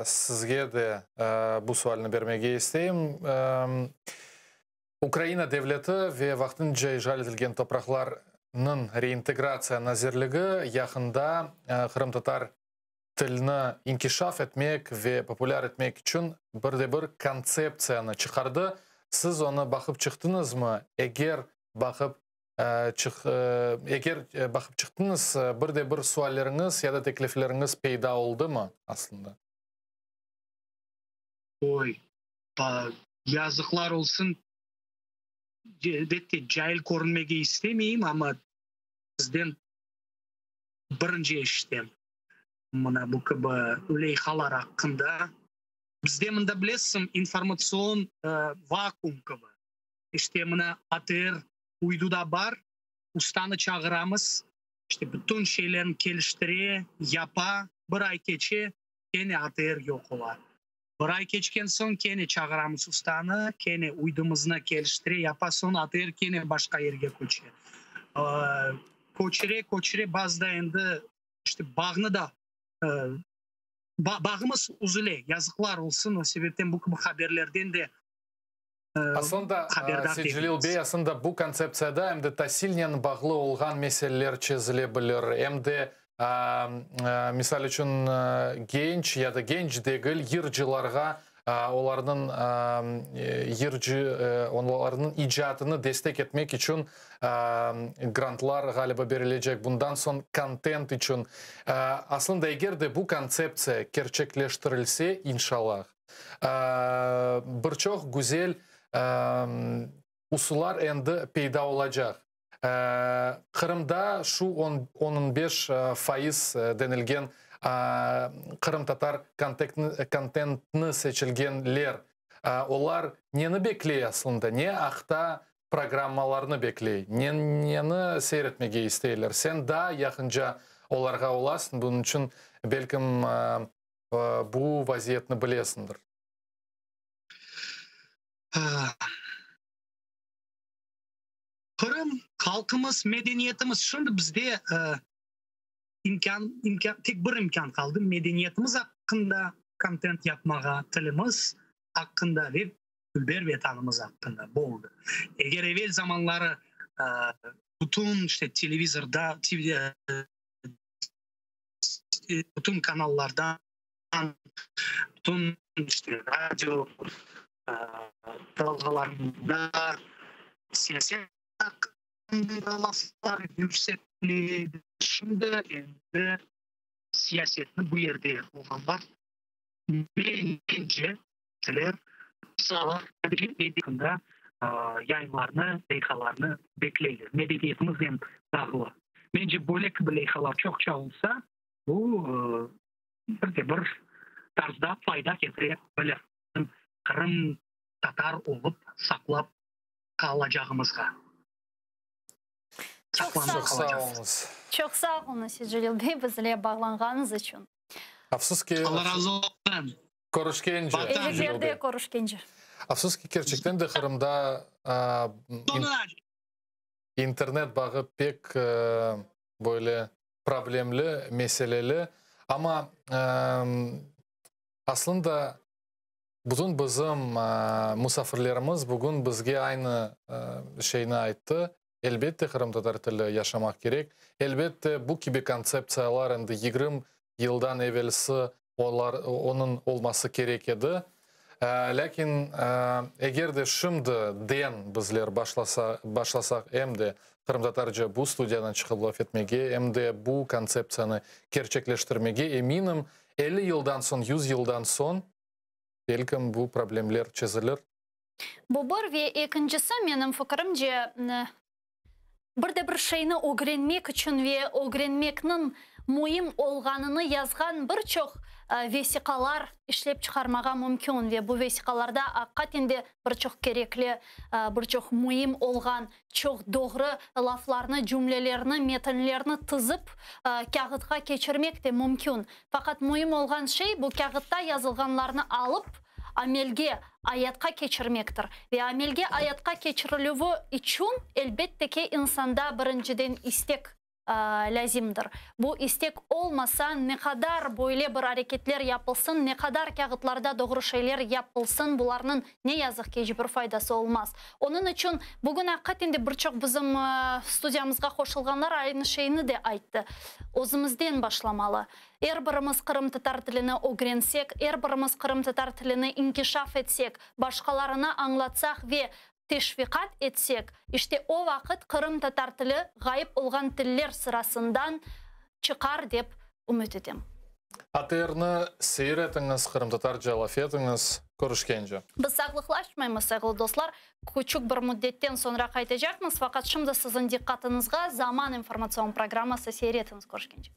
Sizge de bu sualni bermege isteyim. Ukraina devleti ve vaqtınca işğal etilgen topraqlarnıñ reintegratsiya nazirligi yaqında qırımtatar tilni inkişaf etmek ve populâr etmek içün bir de bir kontseptsiyanı çıqardı. Siz onı baqıp çıqtıñızmı? Eger baqıp eger baqıp çıqtıñız, bir de bir sualleriñiz ya da teklifleriñiz peyda oldımı aslında? Oy, yazıqlar olsun, elbette, cail körünmege istemeyim, amma sizden birinci eşitem mına bu kibi leyhalar aqqında. Bizde mında, bilesiñ, informatsion vakuum kibi. İşte, mına ATR uyduda bar, ustanı çağıramız, işte, bütün şeylerni keliştire, yapa, bir ay keçe, kene ATR yoq ola. Bir ay keçken soñ kene çağıramız ustanı, kene uydumıznı keliştire, yapa, soñ ATR kene başqa yerge köçe. Köçüre, köçüre, bazıda endi işte bağnı da, bağımız üzüle, yazıqlar olsun, o sebepten bu kibi haberlerden de Aslında, haberdar Seytcelil degilmiz. bey, aslında bu kontseptsiyada em de tasilnen bağlı olğan meseleler çezile bilir, em de, misal içün, genç ya da genç degil yırcılarğa olarnıñ yırcı, olarnıñ icatını destek etmek içün grantlar, ğaliba, berilecek, bundan soñ kontent içün. Aslında, eger de bu kontseptsiya kerçekleştirilse, inşallah, Bir çoq güzel usullar endi peyda olacaq. Qırımda şu on beş fayız denilgen qırımtatar kontentni seçilgenler, olar neni bekley aslında, ne aqta programmalarnı bekley, neni seyir etmege isteyler? Sen daa yaqınca olarğa olasıñ, bunıñ içün belkim bu vaziyetni bilesiñdir. Qırım, halqımız, medeniyetimiz, şimdi bizde imkân, imkân, tek bir imkân qaldı, medeniyetimiz aqqında kontent yapmağa, tilimiz aqqında ve dülber Vetanımız aqqında, boldı. Eger evel zamanları bütün işte televizorda, bütün kanallardan, bütün işte radio dalğalarında siyaset aqqında laflar yükseltildi. Şimdi endi siyasetni bu yerde olğanlar mence aqqında yayınlarnı, leyhalarnı bekleyler. Medeniyetimiznen bağlı. Mence, böyle kibi leyhalar çoqça olsa, bu bir de bir tarzda fayda ketire bilir qırımtatar olıp saqlap qalacağımızğa. Çoq sağ oluñız. Çoq sağ oluñız, Seytcelil bey, bizle bağlanğanıñız içün. Afsus ki, Allah razı olsun. Körüşkence. Eyiklerde körüşkence. Afsus ki, kerçekten de Qırımda internet bağı pek böyle problemli, meseleli. Amma. Aslında, bütün bizim musafirlerimiz bugün bizge aynı şeyni ayttı, elbette qırımtatar tili yaşamaq kerek, elbette bu kibi kontseptsiyalar endi 20 yıldan evelsi olar, onıñ olması kerek edi. Lâkin eger de şimdi den bizler başlasa, başlasaq em de qırımtatarca bu studiyadan çıqıp laf etmege, em de bu kontseptsiyanı kerçekleştirmege, eminim, 50 yıldan soñ, 100 yıldan soñ, belkim bu problemler çezilir. Bu bir ve ekincisi, menim fikirimce, bir de bir şeyni ögrenmek içün ve ögrenmekniñ müim olğanını yazğan bir çoq vesiqalar işlep çıqarmağa mümkün ve bu vesiqalarda aqiqaten de bir çoq kerekli, bir çoq müim olğan, çoq doğru laflarnı, cümlelerni, metinlerni tizip kâğıtqa keçirmek de mümkün. Faqat müim olğan şey bu kâğıtta yazılğanlarnı alıp, amelge, ayatqa keçirmektir. Ve amelge, ayatqa keçirilüvi içün, elbette ki, insanda birinciden istek lâzimdir. Bu istek olmasa, ne qadar böyle bir areketler yapılsın, ne qadar kâğıtlarda doğru şeyler yapılsın, bularnıñ, ne yazıq ki, iç bir faydası olmaz. Onıñ içün bugün aqiqaten de bir çoq bizim studiyamızğa qoşulğanlar aynı şeyni de ayttı. Özümizden başlamalı. Er birimiz qırımtatar tilini ögrensek, er birimiz qırımtatar tilini inkişaf etsek, başqalarına añlatsaq ve teşviqat etsek, işte o vaqıt qırımtatar tili ğayıp olğan tiller sırasından çıqar dep ümüt etem. ATRni seyir etiñiz, qırımtatarca laf etiñiz. Körüşkence. Biz sağlıqlaşmaymız, sayğılı dostlar. Küçük bir müddetten soñra qaytacaqmız, faqat şimdi siziñ diqqatıñızğa Zaman informatsion programması seyir etiñiz. Körüşkence.